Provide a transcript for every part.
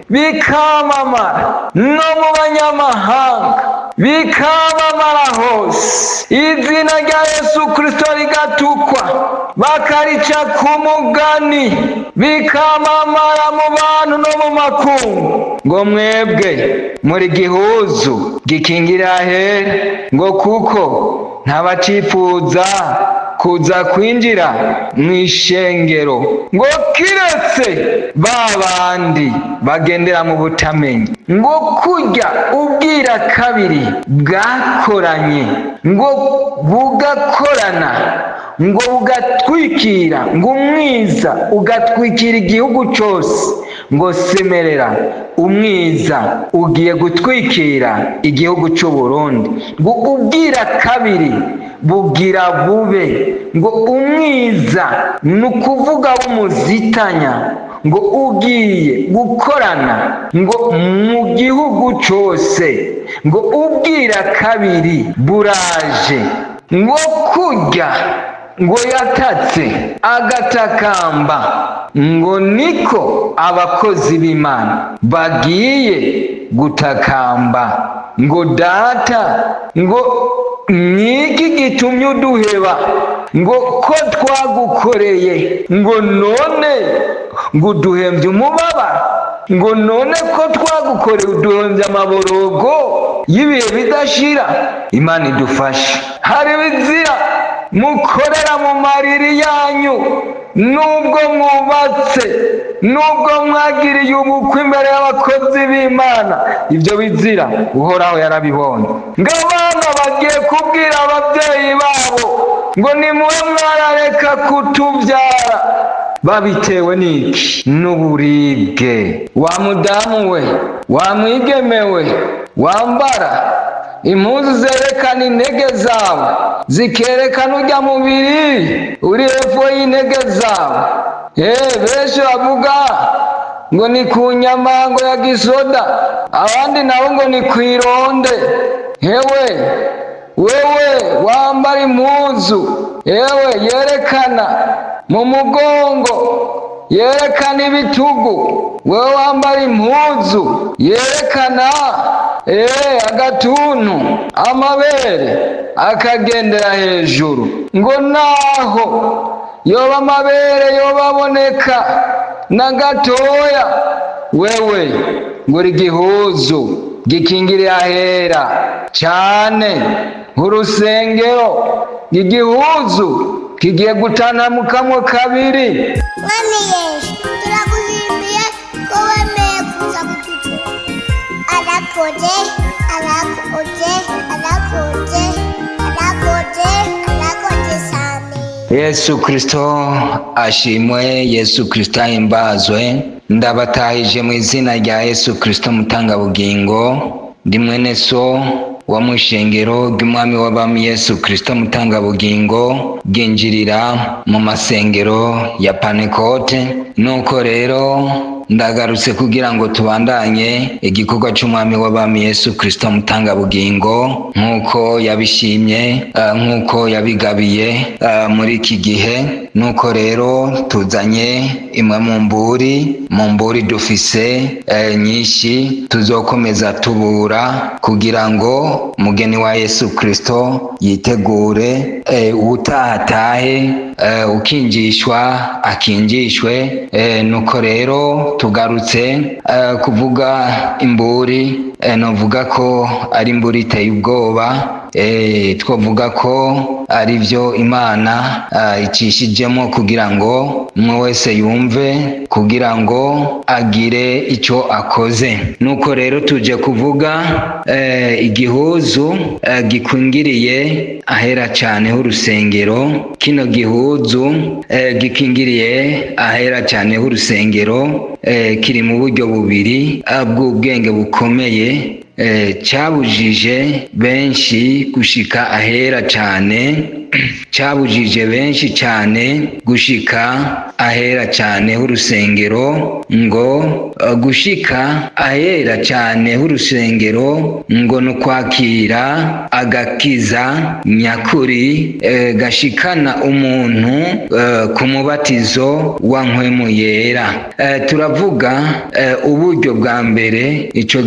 Bikamamara no mu banyamahanga, bikamamara hose, izina rya Yesu Kristo rigatukwa, bakarica ku mugani, bikamamara mu bantu no mu makungu, ngo mwebwe muri gihuzu gikingira ahera, ngo kuko ntabacifuza kuza kwinjira mu ishengero, ngo kiretse ba bandi bagendera mu butamenyi, ngo kurya ubwira kabiri bwakoranye, ngo bugakorana, ngo bugatwikira, ngo umwiza ugatwikira igihugu cyose, ngo semerera, umwiza ugiye gutwikira igihugu cy'u Burundi, ngo ubwira kabiri bugira bube, ngo umwiza ni ukuvuga w'umuzitanya, ngo ugiye gukorana ngo mu gihugu cyose, ngo ubwira kabiri buraje, ngo kurya ngo yatatse agatakamba, ngo niko abakozi b'Imana bagiye gutakamba, ngo Data, ngo niki gitumye uduheba, ngo ko twagukoreye, ngo none ngo uduhembye umubabaro, ngo none ko twagukoreye uduhembye amaborogo y'ibihe bidashira. Imana idufashe. Hari ibizira mukorera mu mariri yanyu, nubwo mwubatse, nubwo mwagiriye ubukwe imbere y'abakozi b'Imana, ibyo bizira Uhoraho yarabibonye. Ngo abana bagiye kubwira ababyeyi babo ngo nimube mwarareka kutubyara. Babitewe n'iki? N'uburibwe. Wa mudamu we, wa mwigemewe, wambara impuzu zerekana intege zawe, zikerekana ujya mubiri uri hepfo y'intege zawe. Benshi bavuga ngo ni ku nyamango ya gisoda, abandi nabo ngo ni ku ironde. Hewe wewe wambara impuzu, yewe, yerekana mu mugongo, yerekana ibitugu, wewe wambara impuzu yerekana agatuntu, amabere akagendera hejuru, ngo naho yoba amabere yoba aboneka na gatoya, wewe ngo uri igihuzu gikingiriye ahera cyane nk'urusengero, igihuzu kigiye gutanamukamwo kabiri. Mwami Yesu, turagushimiye ko wemeye kuza kututura. Arakoze, arakoze, arakoze, arakoze, arakoze cyane. Yesu Kristo ashimwe, Yesu Kristo ahimbazwe. Ndabatahije mu izina rya Yesu Kristo mutangabugingo. Ndi mwene so wa mu ishengero ry'Umwami w'Abami Yesu Kristo mutangabugingo, ryinjirira mu masengero ya Panekote. Nuko rero ndagarutse kugira ngo tubandanye igikorwa cy'Umwami w'Abami Yesu Kristo mutangabugingo, nk'uko yabishimye, nk'uko yabigabiye muri iki gihe. Nuko rero tuzanye imwe mu mburi dufise nyinshi, tuzokomeza tubura kugira ngo umugeni wa Yesu Kristo yitegure, ubutaha atahe, ukinjishwa akinjishwe. Nuko rero tugarutse kuvuga imburi, novuga ko ari imburi iteye ubwoba, twavuga ko ari byo Imana icishijemo kugira ngo umwe wese yumve, kugira ngo agire icyo akoze. Nuko rero tuje kuvuga igihuzu gikingiriye ahera cyane h'urusengero. Kino gihuzu gikingiriye ahera cyane h'urusengero kiri mu buryo bubiri bw'ubwenge bukomeye, cyabujije benshi gushika ahera cyane. Cabujije benshi cyane gushika ahera cyane h'urusengero, ngo gushika ahera cyane h'urusengero ngo ni ukwakira agakiza nyakuri gashikana umuntu ku mubatizo wa Mpwemu Yera. Turavuga uburyo bwa mbere ico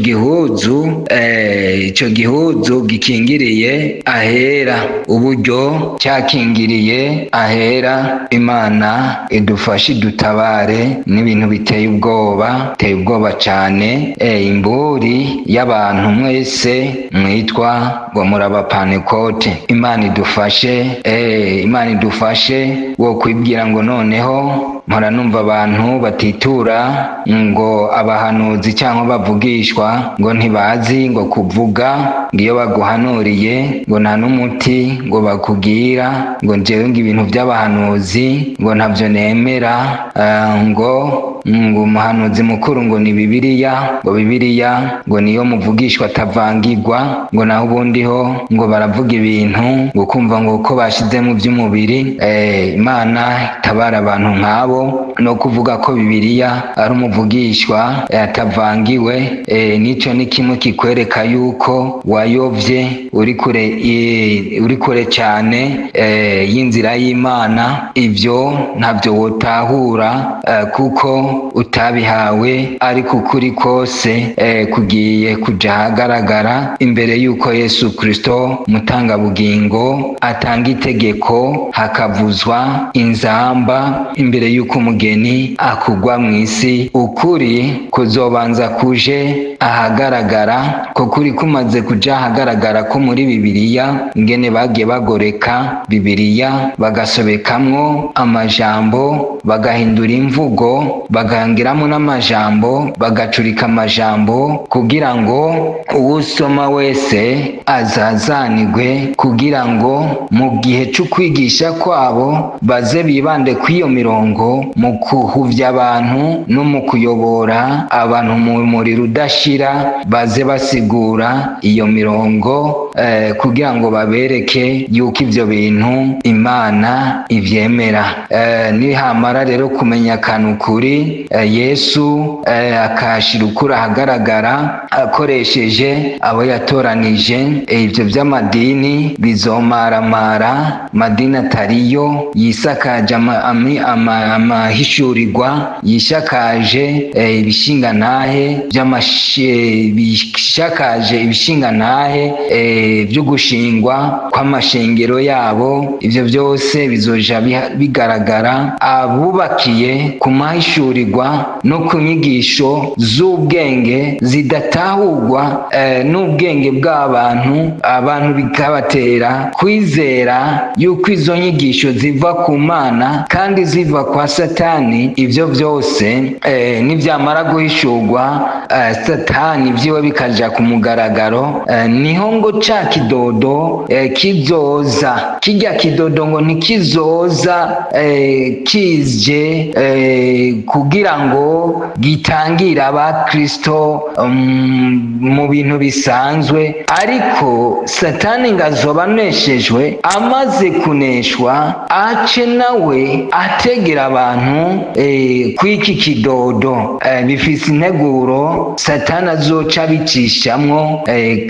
gihuzu gikingiriye ahera, uburyo cyakingiriye ahera. Imana idufashe, idutabare n'ibintu biteye ubwoba, biteye ubwoba cyane. Imburi y'abantu mwese mwitwa ngo muri Abapantekote, Imana idufashe, Imana idufashe. Wo kwibwira ngo noneho mpora numva abantu batitura ngo abahanuzi cyangwa bavugishwa ngo ntibazi ngo kuvuga, ngo iyo baguhanuriye ngo nta n'umuti ngo bakubwira, ngo njyewe ngo ibintu by'abahanuzi ngo ntabyo nemera, ngo umuhanuzi mukuru ngo ni Bibiliya, ngo Bibiliya ngo niyo muvugishwa atavangirwa, ngo naho ubundi ho ngo baravuga ibintu ngo kumva ngo uko bashize mu by'umubiri. Imana itabara abantu nk'abo. No kuvuga ko Bibiliya ari umuvugishwa atavangiwe, nico ni kimwe kikwereka yuko wayovye, uri kure, uri kure cyane y'inzira y'Imana. Ibyo ntabyo wotahura kuko utabihawe, ariko ukuri kose kugiye kuja ahagaragara imbere y'uko Yesu Kristo mutangabugingo atanga itegeko hakavuzwa inzamba, imbere y'uko umugeni akugwa mu isi. Ukuri kuzobanza kuje ahagaragara, ko kuri kumaze kuja ahagaragara ko muri Bibiliya ingene bagiye bagoreka Bibiliya, bagasobekamwo amajambo, bagahindura imvugo, bagahingiramo n'amajambo, bagacurika amajambo kugira ngo uwusoma wese azazanigwe, kugira ngo mu gihe cyo kwigisha kwabo baze bibande kw'iyo mirongo mu kuhuvya abantu no mu kuyobora abantu mu muriro udashira, baze basigura iyo mirongo kugira ngo babereke yuko ivyo bintu Imana ivyemera. Nihamara rero kumenya akantu kuri Yesu akashira ukuri ahagaragara akoresheje abo yatoranije, ivyo vy'amadini bizomaramara, madini atariyo yisakaje amahishurirwa, yishakaje ibishingantahe bishakaje ibishingantahe byo gushingwa kw'amashengero yabo. Ivyo byose bizoja bigaragara. Abubakiye ku mahishurirwa no ku nyigisho z'ubwenge zidatahurwa n'ubwenge bw'abantu, abantu bikabatera kwizera yuko izo nyigisho ziva ku Mana kandi ziva kwa Satani. Ivyo byose nibyamara guhishurwa, Satani vyiwe bikaja ku mugaragaro, niho ngo ca kidodo kizoza. Kirya kidodo ngo ntikizoza kije kugira ngo gitangire Abakristo mu bintu bisanzwe, ariko Satani ngo azoba aneshejwe. Amaze kuneshwa, ace nawe ategera abantu kw'iki kidodo. Bifise integuro Satani azoca abicishamwo,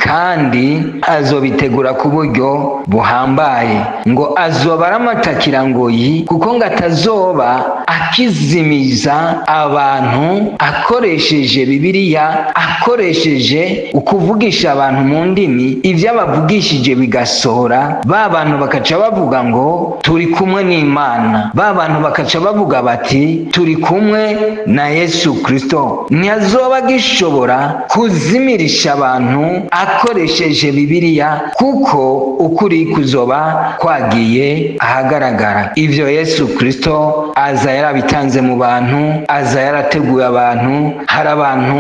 kandi azobitegura ku buryo buhambaye. Ngo azoba aramatakirangoyi, kuko ngo atazoba akizimiza abantu akoresheje Bibiliya, akoresheje ukuvugisha abantu mu ndimi, ibyo abavugishije bigasohora, ba bantu bakaca bavuga ngo turi kumwe n'Imana, ba bantu bakaca bavuga bati turi kumwe na Yesu Kristo. Ntiazoba agishobora kuzimirisha abantu akoresheje Bibiliya, kuko ukuri kuzoba kwagiye ahagaragara. Ivyo Yesu Kristo aza yarabitanze mu bantu, aza yarateguye abantu. Hari abantu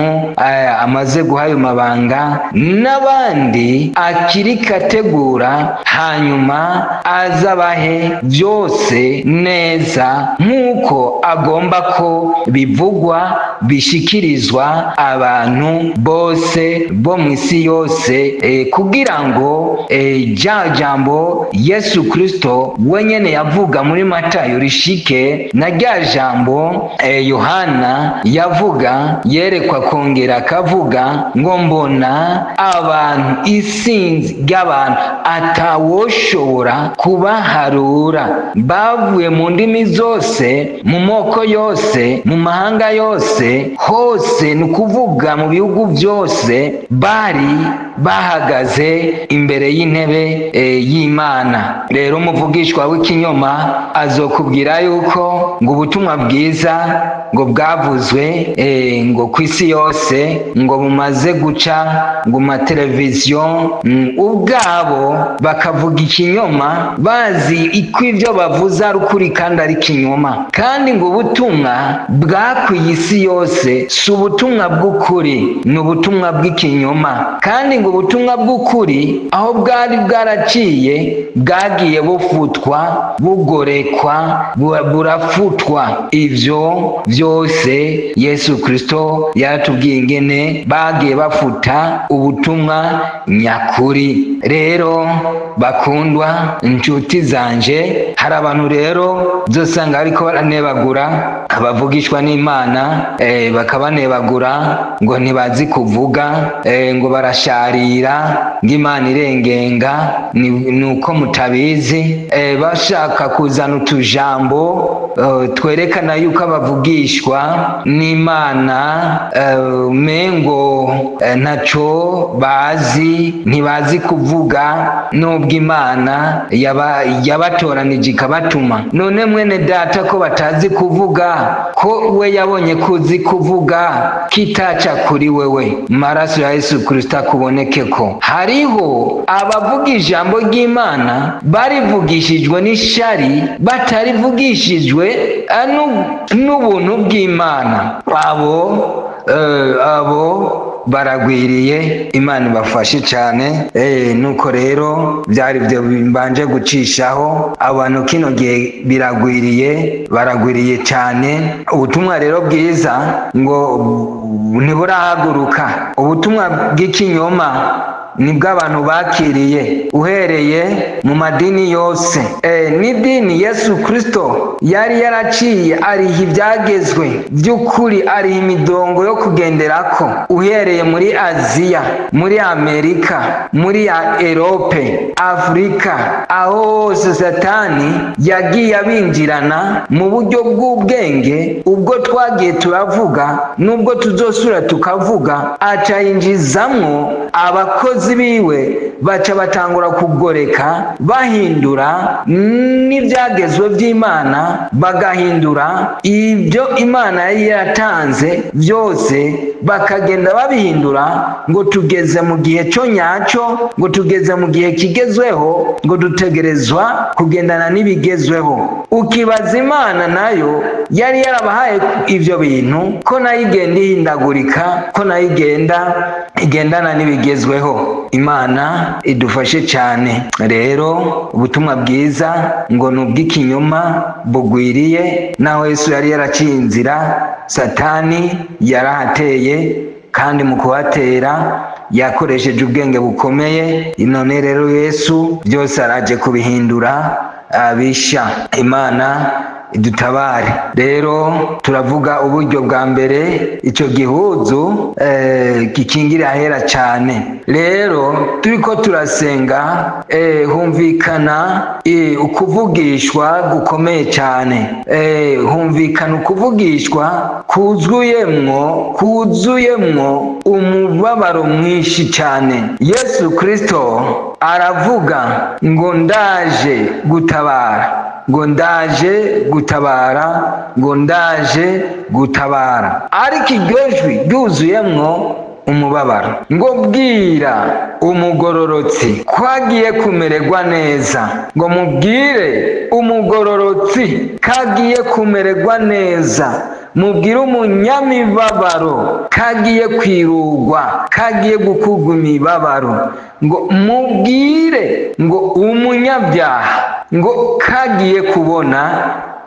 amaze guha ayo mabanga, n'abandi akiriko ategura, hanyuma azabahe byose neza nk'uko agomba ko bivugwa, bishikirizwa abantu. abantu bose bo mu isi yose, kugira ngo rya jambo Yesu Kristo wenyene yavuga muri Matayo rishike, na rya jambo Yohana yavuga yerekwa kongera akavuga ngo mbona abantu isinzi ry'abantu atawoshobora kubaharura, bavuye mu ndimi zose, mu moko yose, mu mahanga yose, hose, ni ukuvuga mu bihugu byose, bari bahagaze imbere y'intebe y'Imana. Rero umuvugishwa w'ikinyoma azokubwira yuko ngo ubutumwa bwiza ngo bwavuzwe ngo ku isi yose, ngo bumaze guca ngo mateleviziyo, ubwabo bakavuga ikinyoma bazi ko ibyo bavuze ari ukuri kandi ari ikinyoma. Kandi ngo ubutumwa bwakwiye isi yose si ubutumwa bw'ukuri, ni ubutumwa bw'ikinyoma. Kandi ngo ubutumwa bw'ukuri aho bwari bwaraciye bwagiye bufutwa, bugorekwa, burafutwa. Ivyo byose Yesu Kristo yaratubwiye ingene bagiye bafuta ubutumwa nyakuri. Rero bakundwa, inshuti zanje, hari abantu rero uzosanga ariko baranebagura abavugishwa n'Imana, bakabanebagura ngo ntibazi kuvuga, ngo barasharira, ngo Imana irengenga, ni uko mutabizi, bashaka kuzana utujambo twerekana yuko abavugishwa n'Imana mengo ntaco bazi, ntibazi kuvuga, nubwo Imana yabatoranije ikabatuma. None mwene data ko batazi kuvuga, ko we yabonye kuzi kuvuga kitaca kuri wewe, maraso ya Yesu Kristo akubonekeko. Hariho abavuga ijambo ry'Imana barivugishijwe n'ishari, batarivugishijwe n'ubuntu bw'Imana. Abo baragwiriye, Imana ibafashe cyane. Nuko rero byari byo mbanje gucishaho abantu kino gihe biragwiriye, baragwiriye cyane. Ubutumwa rero bwiza ngo ntiburahaguruka, ubutumwa bw'ikinyoma nibwo abantu bakiriye uhereye mu madini yose. N'idini Yesu Kristo yari yaraciye ariha ibyagezwe by'ukuri, ariha imidongo yo kugenderako, uhereye muri Aziya, muri Amerika, muri Erope, Afurika, aho hose Satani yagiye abinjirana mu buryo bw'ubwenge. Ubwo twagiye turavuga, nubwo tuzosura tukavuga, acayinjizamwo abakozi biwe, baca batangura kugoreka, bahindura n'ibyagezwe by'Imana, bagahindura ibyo Imana yari yaratanze byose, bakagenda babihindura ngo tugeze mu gihe cyo nyacyo, ngo tugeze mu gihe kigezweho, ngo dutegerezwa kugendana n'ibigezweho. Ukibaza Imana nayo yari yarabahaye ibyo bintu, ko nayo igenda ihindagurika, ko nayo igenda igendana n'ibigezweho. Imana idufashe cyane. Rero ubutumwa bwiza ngo ni ubw'ikinyoma bugwiriye, naho Yesu yari yaraciye inzira, Satani yarahateye, kandi mu kuhatera yakoresheje ubwenge bukomeye. None rero Yesu byose araje kubihindura abisha. Imana idutabare. Rero turavuga uburyo bwa mbere icyo gihuzu gikingira ahera cyane. Rero turiko turasenga, humvikana ukuvugishwa gukomeye cyane, humvikana ukuvugishwa kuzuyemwo umubabaro mwinshi cyane. Yesu Kristo aravuga ngo ndaje gutabara, ngo ndaje gutabara, ngo ndaje gutabara, ariko iryo jwi ryuzuyemwo umubabaro, ngo bwira umugororotsi ko agiye kumererwa neza, ngo mubwire umugororotsi ko agiye kumererwa neza, mubwire umunyamibabaro ko agiye kwirugwa, ko agiye gukurwa imibabaro, ngo mubwire ngo umunyabyaha ngo kagiye kubona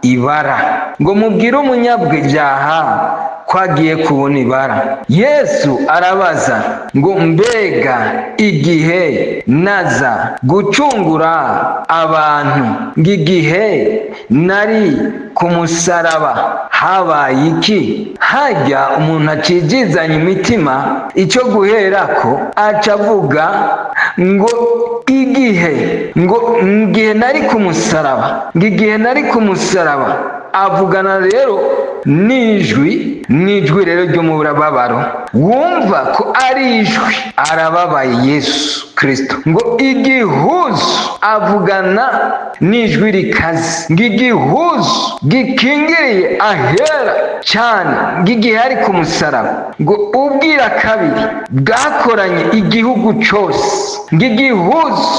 Ibara, ngo mubwire umunyabyaha ko agiye kubona ibara. Yesu arabaza ngo: mbega igihe naza gucungura abantu, ngo igihe nari ku musaraba habaye iki? Hajya umuntu acijizanya imitima, icyo guherako aca avuga ngo igihe, ngo igihe nari ku musaraba, ngo igihe nari ku musaraba. Avugana rero n'ijwi rero ry'umubabaro, wumva ko ari ijwi arababaye Yesu Kristo. Ngo igihuzu, avugana n'ijwi rikaze, ngo igihuzu gikingiriye ahera cyane, ngo igihe ari ku musaraba, ngo ubwira kabiri bwakoranye igihugu cyose, ngo igihuzu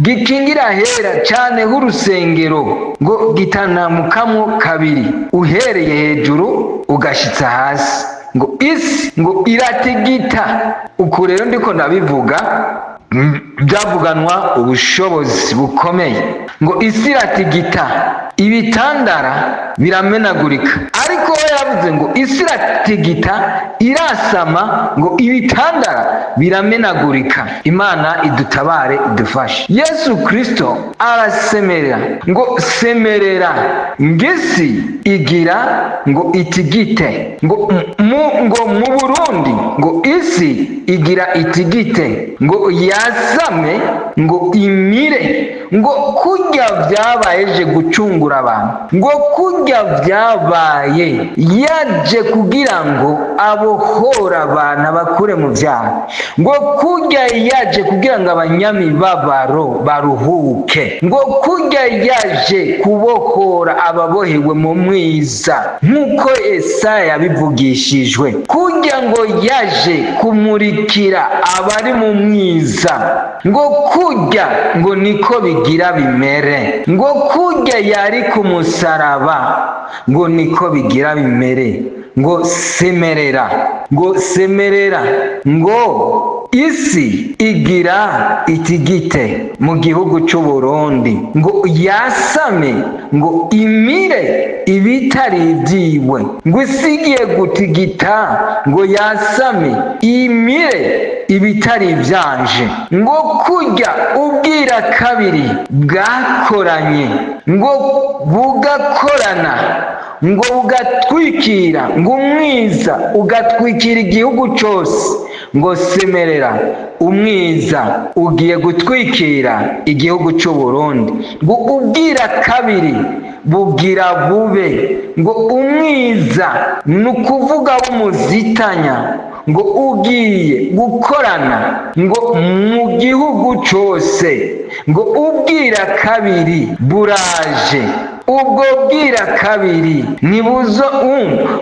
gikingira ahera cyane h'urusengero ngo gitanamukamwo kabiri, uhereye hejuru ugashitsa hasi, ngo isi ngo iratigita. Uku rero ndiko ndabivuga, byavuganwa ubushobozi bukomeye, ngo isi iratigita, ibitandara biramenagurika. Ariko we yavuze ngo isi iratigita, irasama, ngo ibitandara biramenagurika. Imana idutabare, idufashe. Yesu Kristo arasemerera ngo: semerera, ngo isi igira ngo itigite, ngo mu Burundi, ngo isi igira itigite, ngo yasame, ngo imire, ngo kurya byabayeje gucungura abantu, ngo kurya byabaye yaje kugira ngo abohore abantu, abakure mu byaha, ngo kurya yaje kugira ngo abanyamibabaro baruhuke, ngo kurya yaje kubohora ababohewe mu mwiza nk'uko Esaya yabivugishijwe, kurya ngo yaje kumurikira abari mu mwiza, ngo kurya ngo niko bigira bimere, ngo kurya yari ku musaraba, ngo niko bigira bimere. Ngo semerera, ngo semerera, ngo isi igira itigite mu gihugu cy'u Burundi, ngo yasame, ngo imire ibitari ibyiwe, ngo isi igiye gutigita, ngo yasame imire ibitari ibyanje, ngo kurya ubwira kabiri bwakoranye, ngo bugakorana, ngo bugatwikira, ngo umwiza ugatwikira igihugu cyose, ngo semerera, umwiza ugiye gutwikira igihugu cy'u Burundi, ngo ubwira kabiri bugira bube, ngo umwiza ni ukuvuga w'umuzitanya, ngo ugiye gukorana ngo mu gihugu cyose, ngo ubwira kabiri buraje. Ubwo bwira kabiri ntibuzo,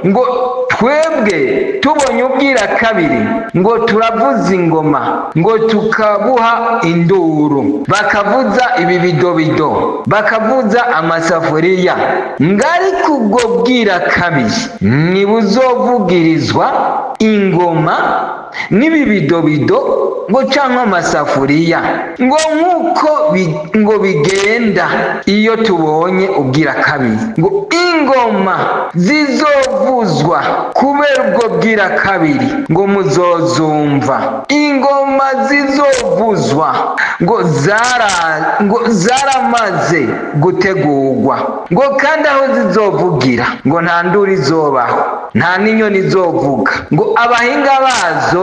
ngo twebwe tubonye ubwira kabiri, ngo turavuza ingoma, ngo tukabuha induru, bakavuza ibibidobido, bakavuza amasafuriya, ngo ariko ubwo bwira kabiri ntibuzovugirizwa ingoma n'ibibidobido ngo cyangwa amasafuriya, ngo nk'uko ngo bigenda iyo tubonye ubwira kabiri, ngo ingoma zizovuzwa kubera ubwo bwira kabiri, ngo muzozumva ingoma zizovuzwa, ngo zaramaze gutegurwa, ngo kandi aho zizovugira ngo nta nduru izobaho, nta n'inyoni izovuga, ngo abahinga bazo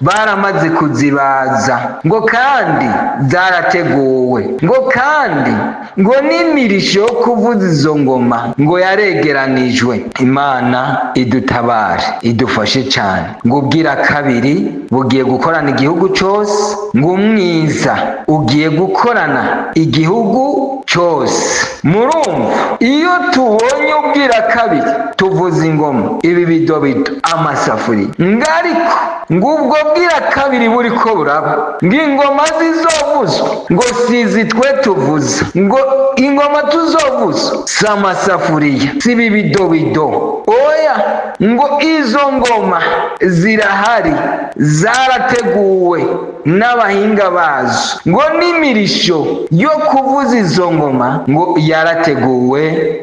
baramaze kuzibaza, ngo kandi zarateguwe, ngo kandi ngo n'imirisho yo kuvuza izo ngoma ngo yaregeranijwe. Imana idutabare, idufashe cyane. Ngo ubwira kabiri bugiye gukorana igihugu cyose, ngo umwiza ugiye gukorana igihugu cyose. Murumva, iyo tubonye ubwira kabiri tuvuza ingoma, ibi bidobido, amasafuriya, ngo ariko ngo ubwo bwira kabiri buri ko buraba, ngo ingoma zizovuzwa ngo sizi twe tuvuza, ngo ingoma tuzovuza si amasafuriya, si ibi bidobido, oya. Ngo izo ngoma zirahari, zarateguwe n'abahinga bazo, ngo n'imirisho yo kuvuza izo ngoma ngo yarateguwe.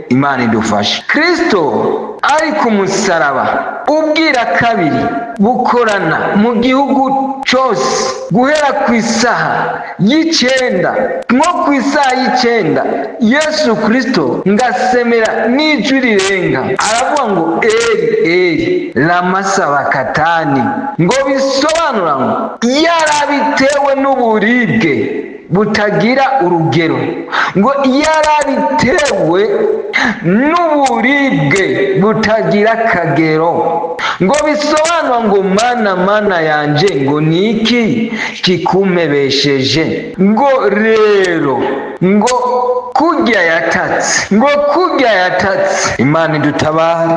Imana idufashe. Kristo ari ku musaraba ubwira kabiri bukorana mu gihugu cose guhera ku isaha y'icenda. Nko ku isaha y'icenda, Yesu Kristo ngasemera n'ijwi rirenga, aravuga ngo: "Eli, Eli, lama sabakatani?" Ngo bisobanura ngo yarabitewe n'uburibwe butagira urugero, ngo yarabitewe n'uburibwe butagira akagero, ngo bisobanura ngo: "Mana, Mana yanje, ngo niki kikumpebesheje?" Ngo rero ngo kurya yatatse, ngo kurya yatatse, Imana idutabare.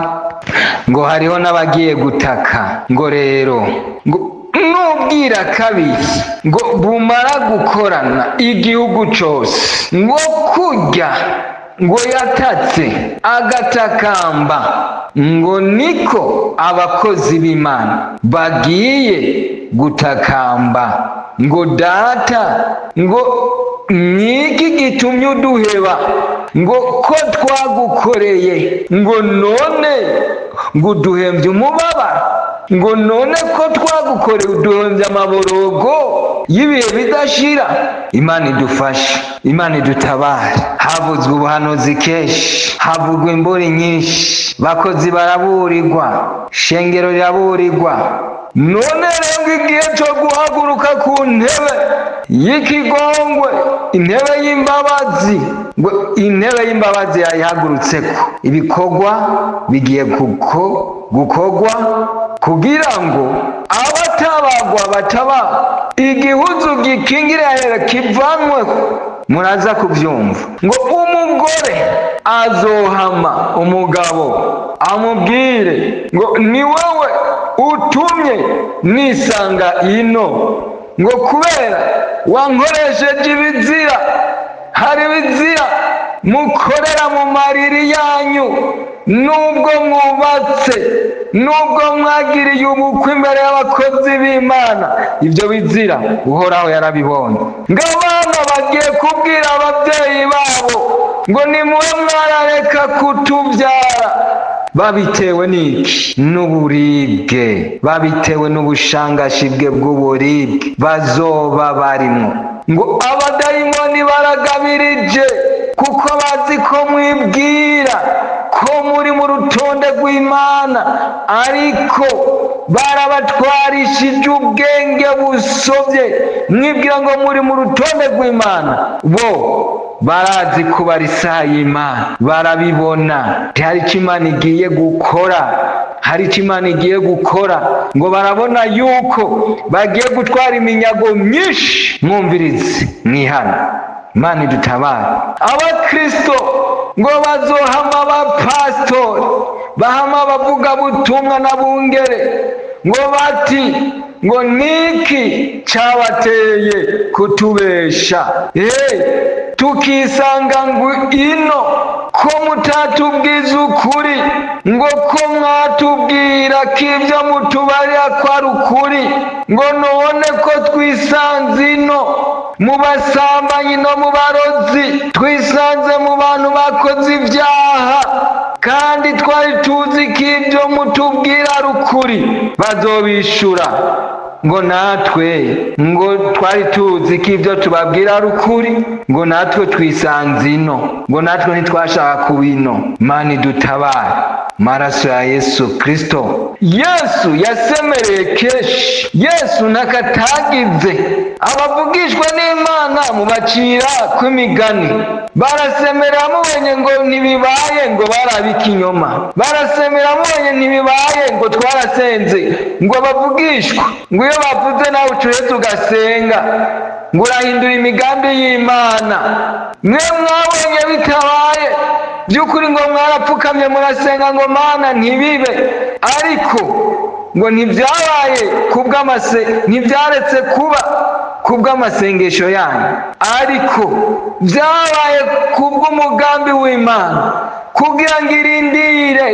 Ngo hariho n'abagiye gutaka. Ngo rero ngo nubwira kabiri ngo bumara gukorana igihugu cose, ngo kurya ngo yatatse agatakamba, ngo niko abakozi b'Imana bagiye gutakamba ngo: "Data, ngo niki gitumye uduheba? Ngo ko twagukoreye, ngo none ngo uduhembye umubabaro? Ngo none ko twagukoreye, uduhembye amaborogo y'ibihe bidashira?" Imana idufashe, Imana idutabare. Havuzwe ubuhanuzi kenshi, havugwa imburi nyinshi, bakozi baraburirwa, shengero riraburirwa. None rero igihe cyo guhaguruka ku ntebe y'ikigongwe, intebe y'imbabazi, ngo intebe y'imbabazi yayihagurutseko, ibikorwa bigiye kuko gukorwa kugira ngo abatabagwa bataba, igihuzu gikingira hera kivanweho. Muraza kubyumva. Ngo umugore azohama umugabo, amubwire ngo: "Ni wowe utumye nisanga ino, ngo kubera wankoresheje ibizira." Hari ibizira mukorera mu mariri yanyu, nubwo mwubatse, nubwo mwagiriye ubukwe imbere y'abakozi b'Imana, ibyo bizira Uhoraho yarabibonye. Ngo abana bagiye kubwira ababyeyi babo ngo: "Nimube mwarareka kutubyara." Babitewe n'iki? N'uburibwe. Babitewe n'ubushangashi bwe bw'uburibwe bazoba barimwo. Ngo abadayimoni baragabirije, kuko bazi ko mwibwira ko muri mu rutonde rw'Imana, ariko barabatwarishije ubwenge busobye. Mwibwira ngo muri mu rutonde rw'Imana, bo barazi ko bari isaha y'Imana, barabibona. Hari icyo Imana igiye gukora, hari icyo Imana igiye gukora. Ngo barabona yuko bagiye gutwara iminyago myinshi. Mwumvirize, mwihana, Imana idutabare. Abakristo ngo bazohama abapasitori, bahama abavugabutumwa n'abungere, ngo bati ngo: "Niki cyabateye kutubesha tukisanga ngo ino, ko mutatubwiza ukuri, ngo ko mwatubwira ko ibyo mutubarira ko ari ukuri, ngo none ko twisanze ino mu basambanyi no mu barozi, twisanze mu bantu bakoze ibyaha, kandi twari tuzi ko ibyo mutubwira ari ukuri?" Bazobishura ngo: "Natwe ngo twari tuzi ko ibyo tubabwira ari ukuri, ngo natwe twisanze ino, ngo natwe ntitwashaka kuba ino." Mana idutabare. Maraso ya Yesu Kristo. Yesu yasemereye kenshi, Yesu ntakatagize. Abavugishwa n'Imana mubacira kw'imigani, barasemera mubonye ngo ntibibaye, ngo barabika inyoma. Barasemera mubonye ntibibaye, ngo twarasenze, ngo abavugishwa ngo iyo bavuze nawe ucuheze ugasenga, ngo urahindura imigambi y'Imana. Mwe mwabonye bitabaye by'ukuri, ngo mwarapfukamye murasenga ngo: "Mana, ntibibe." Ariko ngo ntibyabaye kubw'amase, ntibyaretse kuba kubw'amasengesho yanyu, ariko byabaye kubw'umugambi w'Imana, kugira ngo irindire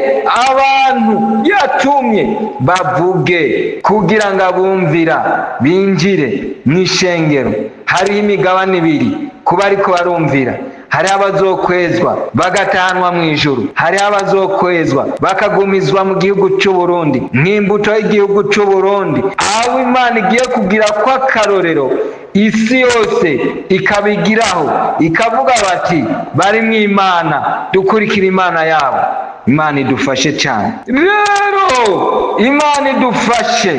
abantu. Yatumye bavuge kugira ngo abumvira binjire mu ishengero. Hariho imigabane ibiri kuba ariko barumvira. Hariho abazokwezwa bagatahanwa mu ijuru, hariho abazokwezwa bakagumizwa mu gihugu cy'u Burundi nk'imbuto y'igihugu cy'u Burundi, aho Imana igiye kugira ko akarorero isi yose ikabigiraho, ikavuga bati bari mu Imana, dukurikira Imana yabo. Imana idufashe cyane rero, Imana idufashe.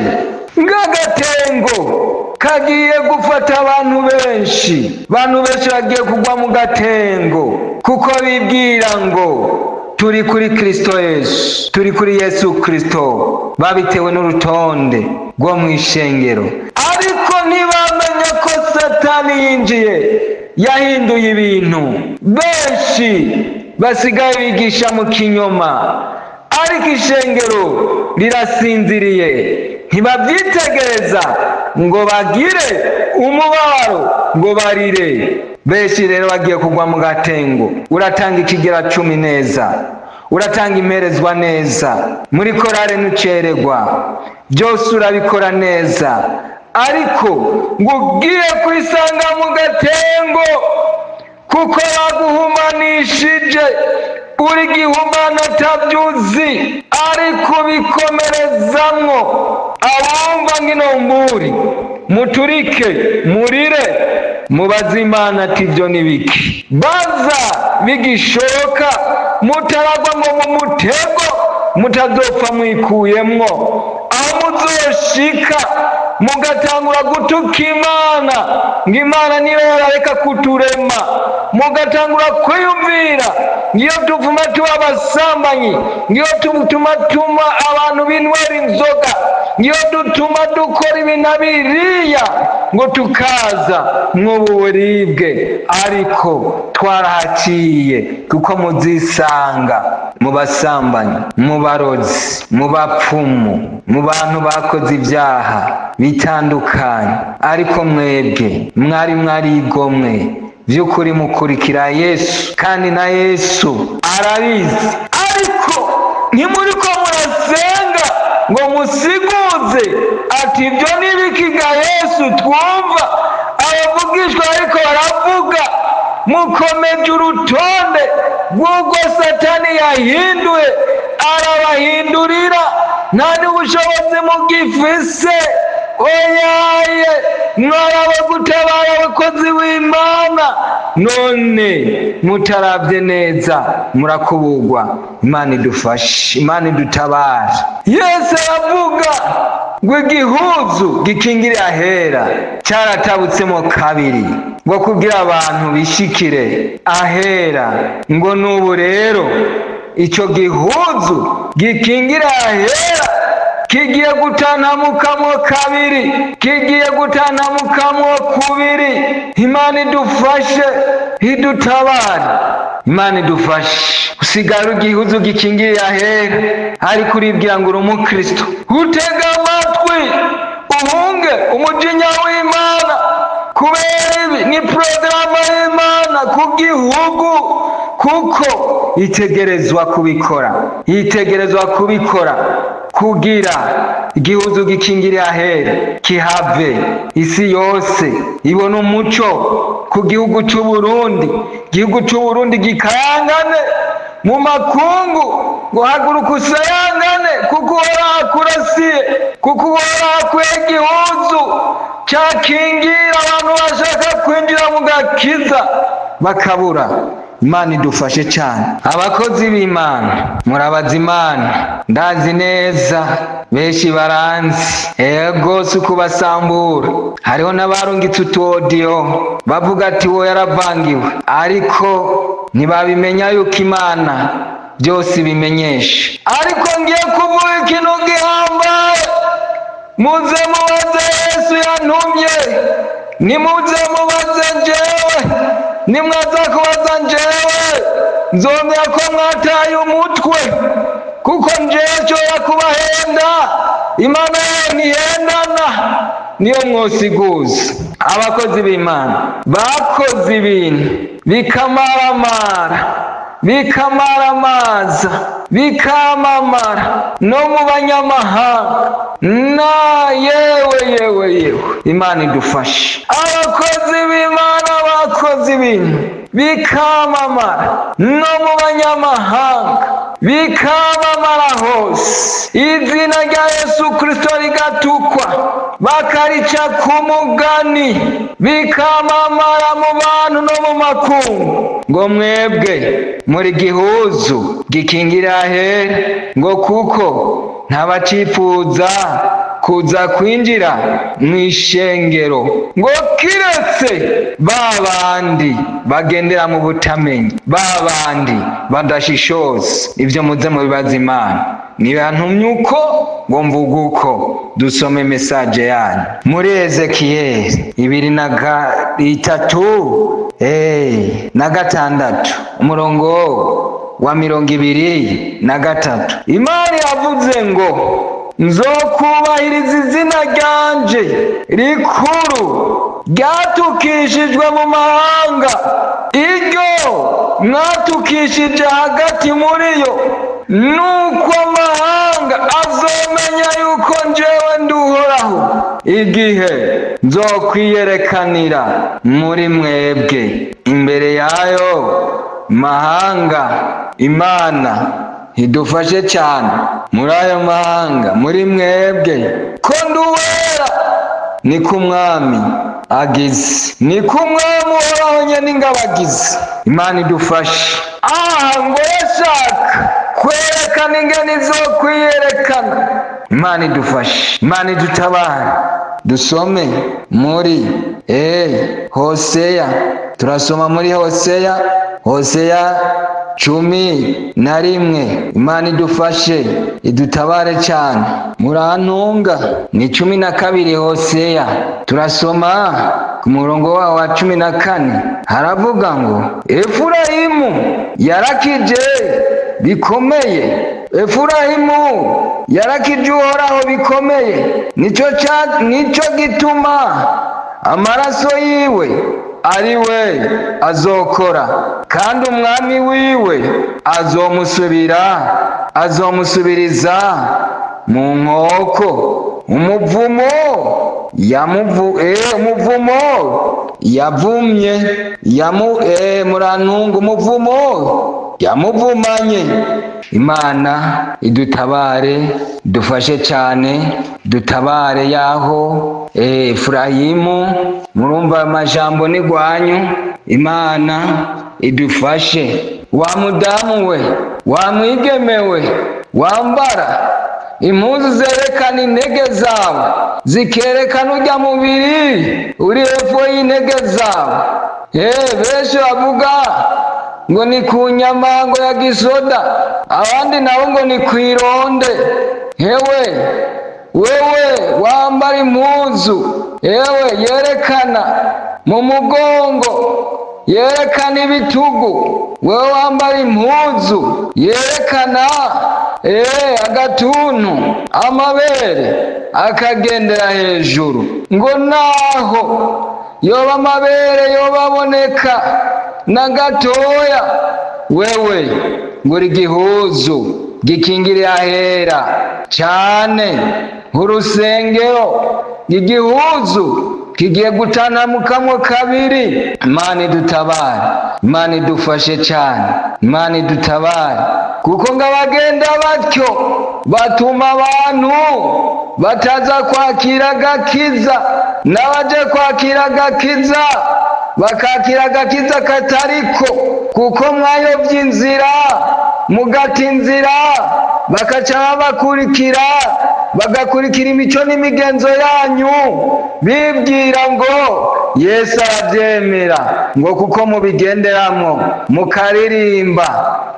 Ng'agatengo kagiye gufata abantu benshi, abantu benshi bagiye kugwa mu gatengo kuko bibwira ngo turi kuri Kristo Yesu, turi kuri Yesu Kristo, babitewe n'urutonde rwo mu ishengero, ariko ntibamenye ko Satani yinjiye yahinduye ibintu. Benshi basigaye bigisha mu kinyoma, ariko ishengero rirasinziriye, ntibabyitegereza ngo bagire umubabaro ngo barire. Benshi rero bagiye kugwa mu gatengo. Uratanga ikigera cumi neza, uratanga imperezwa neza, muri korale ntucererwa, byose urabikora neza, ariko ngo ugiye kwisanga mu gatengo kuko baguhumanishije. Uri gihumana atabyuzi, ariko bikomerezamwo. Abumva ngino mburi muturike murire, mubaze Imana ati ibyo ni biki? Baza bigishoka, mutaragwa ngo mu mutego, mutazopfa mwikuyemwo, aho muzoshika mugatangura gutuka Imana ngo Imana niba yarareka kuturema, mugatangura kwiyumvira ngiyo tuvuma tuba abasambanyi, ngiyo tuma tuma abantu binywera inzoga, ngiyo dutuma dukora ibintu biriya, ngo tukaza mw'ubu buribwe, ariko twarahaciye, kuko muzisanga mu basambanyi, mu barozi, mu bapfumu, mu bantu bakoze ibyaha bitandukanye. Ariko mwebwe mwari mwarigomwe by'ukuri mukurikira Yesu, kandi na Yesu arabizi, ariko ntimuriko murasenga ngo musiguze ati ibyo nibikiga Yesu twumva abavugishwa ariko baravuga. Mukomeje urutonde rw'ubwo Satani yahinduye, arabahindurira, nta n'ubushobozi mugifise. Oyaye, mwaraba gutabara abakozi b'Imana, none mutarabye neza murakubugwa. Imana idufashe, Imana idutabare. Yesu aravuga ngo igihuzu gikingiriye ahera cyaratabutsemo kabiri, ngo kugira abantu bishikire ahera. Ngo n'ubu rero icyo gihuzu gikingira ahera kigiye gutantamukamo kabiri, kigiye gutantamukamo kubiri. Imana idufashe, idutabare, Imana idufashe. Usigara igihuzu gikingiriye ahera, ariko uribwira ngo uri umukristo. Utega amatwi uhunge umujinya w'Imana, kubera ibi ni porogaramu y'Imana ku gihugu, kuko itegerezwa kubikora, itegerezwa kubikora kugira igihuzu gikingiriye ahera kihave, isi yose ibona umuco ku gihugu cy'u Burundi, igihugu cy'u Burundi gikayangane mu makungu. Ngo haguruka usayangane, kuko Uhoraho akurasiye, kuko Uhoraho akuye igihuzu cyakingira abantu bashaka kwinjira mu gakiza bakabura. Imana idufashe cyane. Abakozi b'Imana, murabaza Imana, ndazi neza benshi baranzi, ego si ukubasambura. Hariho n'abarungitse utuodiyo bavuga ati wo yaravangiwe, ariko ntibabimenya yuko Imana byose ibimenyesha. Ariko ngiye kuvuga ikintu gihambaye. Muze mubaze Yesu yantumye, nimuze mubaze njyewe. Nimwaza kubaza njyewe, nzongera ko mwataye umutwe, kuko njyewe nshobora kubahenda, Imana yayo ntihendana. Niyo mwosiguza abakozi b'Imana bakoze ibintu bikamaramara. Bikamaramaza, bikamamara no mu banyamahanga. Na yewe, yewe, yewe, Imana idufashe. Abakozi b'Imana bakoze ibintu bikamamara no mu banyamahanga, bikamamara hose, izina rya Yesu Kristo rigatukwa, bakarica ku mugani, bikamamara mu bantu no mu makungu, ngo mwebwe muri gihuzu gikingira ahera, ngo kuko ntabacifuza kuza kwinjira mu ishengero, ngo kiretse ba bandi bagendera mu butamenyi, ba bandi badashishoza. Ibyo muze mubibaza Imana. Nibantumye uko ngo mvuge uko. Dusome message yanyu muri Ezekiyeli 23 na 6, umurongo wa 23. Imana yavuze ngo: "Nzokubahiriza izina ryanje rikuru ryatukishijwe mu mahanga, iryo mwatukishije hagati muri yo, nuko amahanga azomenya yuko njyewe nduhoraho, igihe nzokwiyerekanira muri mwebwe imbere yayo mahanga." Imana idufashe cyane. Muri ayo mahanga, muri mwebwe, ko nduwera, niko Umwami agize, niko Umwami Uhoraho nyene ingabo agize. Imana idufashe. Aha ngo yashaka kwerekana ingene izokwiyerekana. Imana idufashe, Imana idutabare. Dusome muri Hoseya. Turasoma muri Hoseya, Hoseya 11. Imana idufashe, idutabare cyane. Murantunga, ni 12 Hoseya. Turasoma ku murongo wawo wa 14. Haravuga ngo: "Efurayimu yarakije bikomeye, Efurayimu yarakije Uhoraho bikomeye, nico gituma amaraso yiwe ari we azokora, kandi umwami wiwe azomusubira, azomusubiriza mu nkoko. Umuvumo yamuvu umuvumo yavumye yamu murantunga, umuvumo yamuvumanye." Imana idutabare, dufashe cyane, dutabare yaho Efurayimu. Murumva amajambo ni gwanyu. Imana idufashe. Wa mudamu we, wa mwigemewe, wambara impuzu zerekana intege zawe, zikerekana ujya mubiri uri hepfo y'intege zawe. Benshi bavuga ngo ni ku nyamango ya gisoda, abandi nabo ngo ni ku ironde. Hewe wewe wambara impuzu, yewe, yerekana mu mugongo, yerekana ibitugu, wewe wambara impuzu yerekana agatuntu, amabere akagendera hejuru, ngo naho yoba amabere yoba aboneka na gatoya, wewe ngo uri igihuzu gikingiriye ahera cyane nk'urusengero, igihuzu kigiye gutanamukamwo kabiri. Imana idutabare, Imana idufashe cyane, Imana idutabare, kuko ngo abagenda batyo batuma abantu bataza kwakira agakiza, n'abaje kwakira agakiza bakakira agakiza katariko, kuko mwayobye inzira, mugata inzira, bakaca babakurikira, bagakurikira imico n'imigenzo yanyu, bibwira ngo Yesu arabyemera, ngo kuko mubigenderamo, mukaririmba,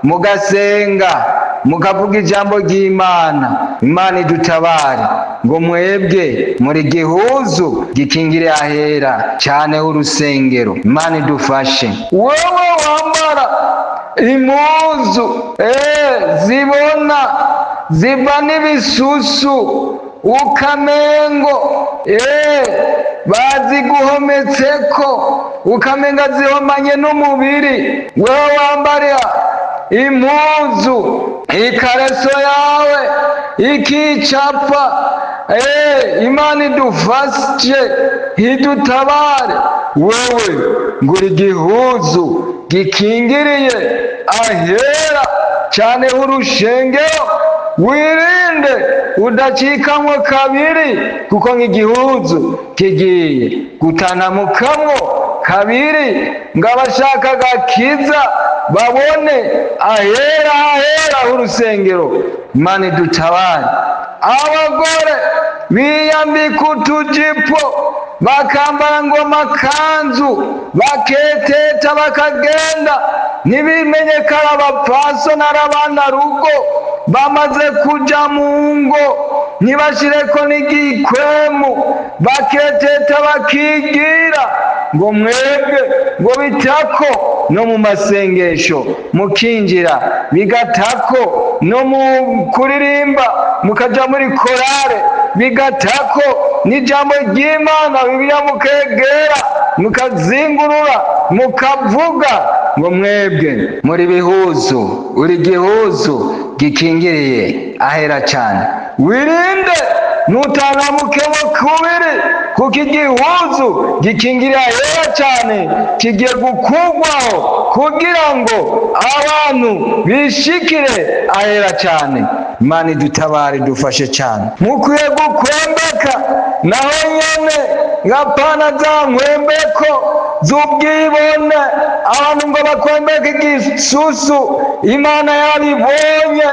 mugasenga, mukavuga ijambo ry'Imana. Imana idutabare. Ngo mwebwe muri gihuzu gikingire ahera cyane h'urusengero. Imana idufashe. Wewe wambara impuzu zibona, ziva n'ibisusu, ukamengo baziguhometseko, ukamenga zihomanye n'umubiri, wewe wambara. Impuzu, ikareso yawe ikicapa. Imana idufashe, idutabare. Wewe ngura igihuzu gikingiriye ahera cyane h'urushengero, wirinde udacikamwo kabiri, kuko nk'igihuzu kigiye gutanamukamwo kabiri, ngo abashaka agakiza babone ahera hahera h'urusengero. Imana idutabare. Abagore biyambika utujipo, bakambara ngo amakanzu, baketeta, bakagenda ntibimenyekana abapfaso n'abana rugo bamaze kuja mu ngo, ntibashireko n'igikwemu, baketeta, bakigira ngo mwebwe ngo bitako no mu masengesho mukinjira, bigatako no mu kuririmba mukaja muri korale, bigatako n'ijambo ry'Imana, Bibiliya mukegera, mukazingurura, mukavuga ngo mwebwe muri bihuzu. Uri gihuzu gikingiriye ahera cyane, wirinde ntutanamukemo kubiri, kuko igihuzu gikingiriye ahera cyane kigiye gukugwaho kugira ngo abantu bishikire ahera cyane. Imana idutabare, idufashe cyane. Mukwiye gukwembeka naho nyene, ngapana za nkwembeko z'ubwibone, abantu ngo bakwembeke igisusu. Imana yarabibonye.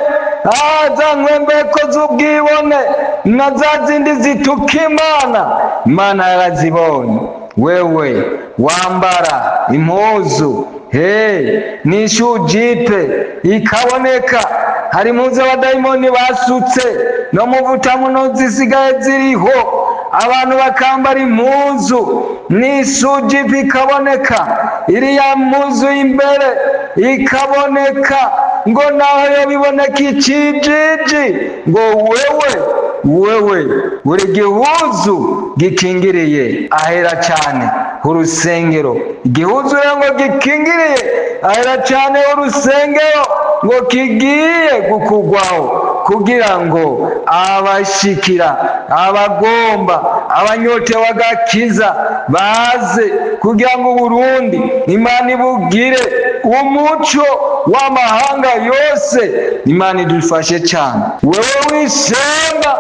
Za nkwembeko z'ubwibone na za zindi zituka Imana, Imana yarazibonye. Wewe wambara impuzu he n'ishujipe ikaboneka, hari impuzu abadayimoni basutse no muvuta muno zisigaye ziriho, abantu bakambara impuzu n'isujipe ikaboneka, iriya mpuzu y'imbere ikaboneka, ngo naho yo biboneka icijiji, ngo wewe wewe buri gihuzu gikingiriye ahera cyane urusengero. Igihuzu rero ngo gikingiriye ahera cyane urusengero ngo kigiye gukugwaho kugira ngo abashikira, abagomba, abanyotewe agakiza baze, kugira ngo Burundi Imana ibugire umuco w'amahanga yose. Imana idufashe cyane. Wewe wishemba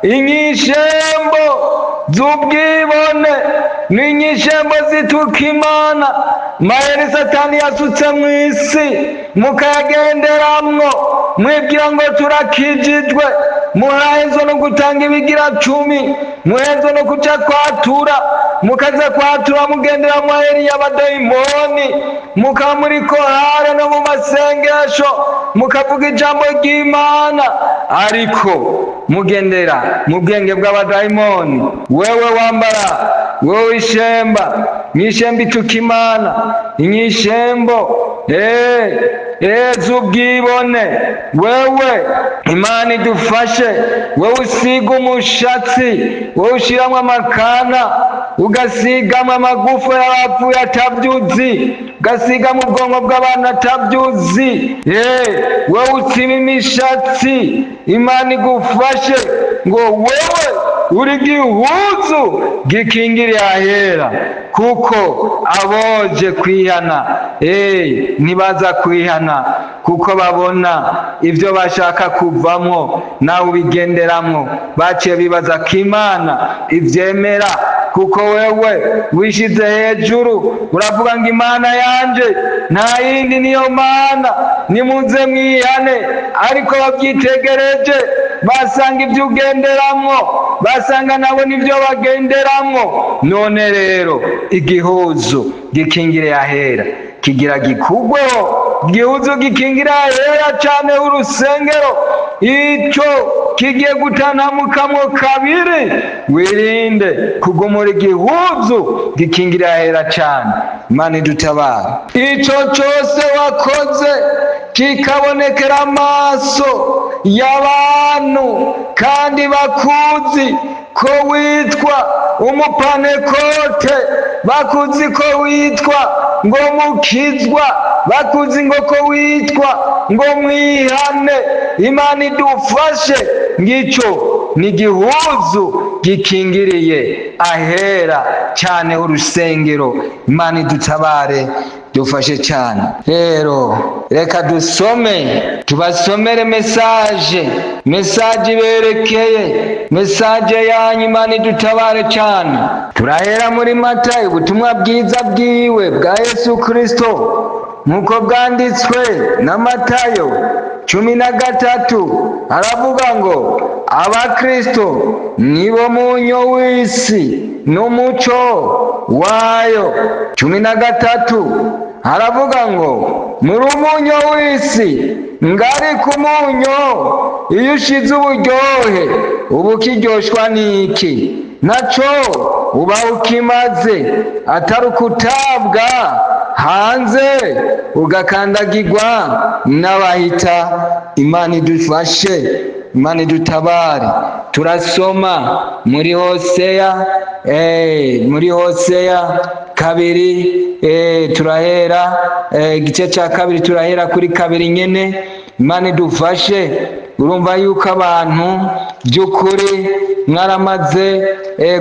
inyishembo z'ubwibone n'inyishembo zituka Imana, mayeri Satani yasutse mu isi, mukayagenderamwo mwibwira ngo turakijijwe, muhezwa no gutanga ibigira cumi, muhezwa no kuja kwatura, mukaza kwatura mugendera mayeri y'abadayimoni, mukaba muri korale no mu masengesho mukavuga ijambo ry'Imana, ariko mugendera mu bwenge bw'abadayimoni. Wewe wambara, wewe ishemba, mwishemba ituka Imana, inyishembo z'ubwibone, wewe Imana idufashe. Wewe usiga umushatsi, wewe ushiramwo amakana, ugasigamo amagufa y'abapfuye atavyuzi, ugasigamo ubwonko bw'abantu atavyuzi, wewe utsiba imishatsi, Imana igufashe ngo wewe uri gihuzu gikingiriye ahera, kuko aboje kwihana ntibaza kwihana, kuko babona ibyo bashaka kuvamwo nawe ubigenderamwo, baciye bibaza ko Imana ivyemera, kuko wewe wishize hejuru uravuga ngo Imana yanje nta yindi niyo Mana, nimuze mwihane. Ariko babyitegereje basanga ibyo ugenderamwo, basanga nabo nibyo bagenderamwo. None rero igihuzu gikingiriye ahera kigira gikugweho. Igihuzu gikingira ahera cane urusengero, ico kigiye gutanamukamwo kabiri. Wirinde kugumura igihuzu gikingira ahera cane. Imana idutabara. Ico cose wakoze kikabonekera amaso y'abantu, kandi bakuzi ko witwa umupanekote, bakuzi ko witwa ngo mukizwa. Bakuzi ngo ko witwa ngo mwihane. Imana idufashe. Ngico ni igihuzu gikingiriye ahera cyane urusengero. Imana idutabare, dufashe cyane. Rero reka dusome, tubasomere message iberekeye, message yanyu. Imana idutabare cyane. Turahera muri Matayo, ubutumwa bwiza bwiwe bwa Yesu Kristo nk'uko bwanditswe na Matayo 13. Aravuga ngo abakristo nibo munyo w'isi n'umuco wayo. 13 aravuga ngo muri umunyo w'isi, ngari ku munyo iyo ushize uburyohe uba ukiryoshwa n'iki? Naco uba ukimaze atari ukutabwa hanze ugakandagirwa n'abahita. Imana idufashe, Imana idutabare. Turasoma muri Hoseya, muri Hoseya 2, turahera igice cya 2, turahera kuri 2 nyene. Imana idufashe. Urumva yuko abantu by'ukuri mwaramaze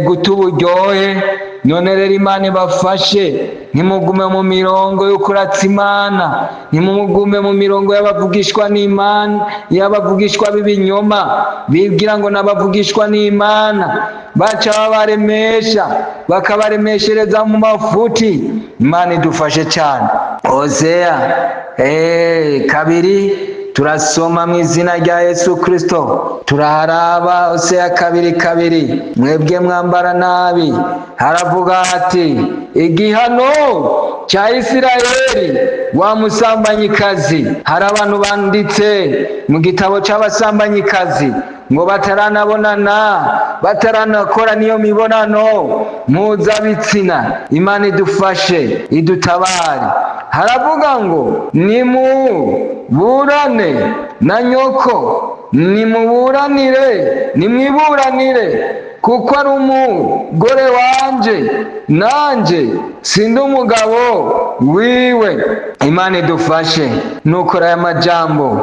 guta uburyohe. None rero Imana ibafashe, ntimugume mu mirongo yo kuratsa Imana, ntimugume mu mirongo y'abavugishwa n'Imana, y'abavugishwa b'ibinyoma bibwira ngo n'abavugishwa n'Imana, baca babaremesha, bakabaremeshereza mu mafuti. Imana idufashe cyane. Hoseya 2 turasoma mu izina rya Yesu Kristo. Turaharaba Hoseya 2:2. Mwebwe mwambara nabi, haravuga ati igihano cya Isirayeli wa musambanyikazi. Hari abantu banditse mu gitabo cy'abasambanyikazi ngo bataranabonana, bataranakora niyo mibonano mpuzabitsina. Imana idufashe, idutabare. Haravuga ngo nimuburane na nyoko, nimuburanire, nimwiburanire, kuko ari umugore wanje, nanje sindi umugabo wiwe. Imana idufashe. Nukora aya majambo,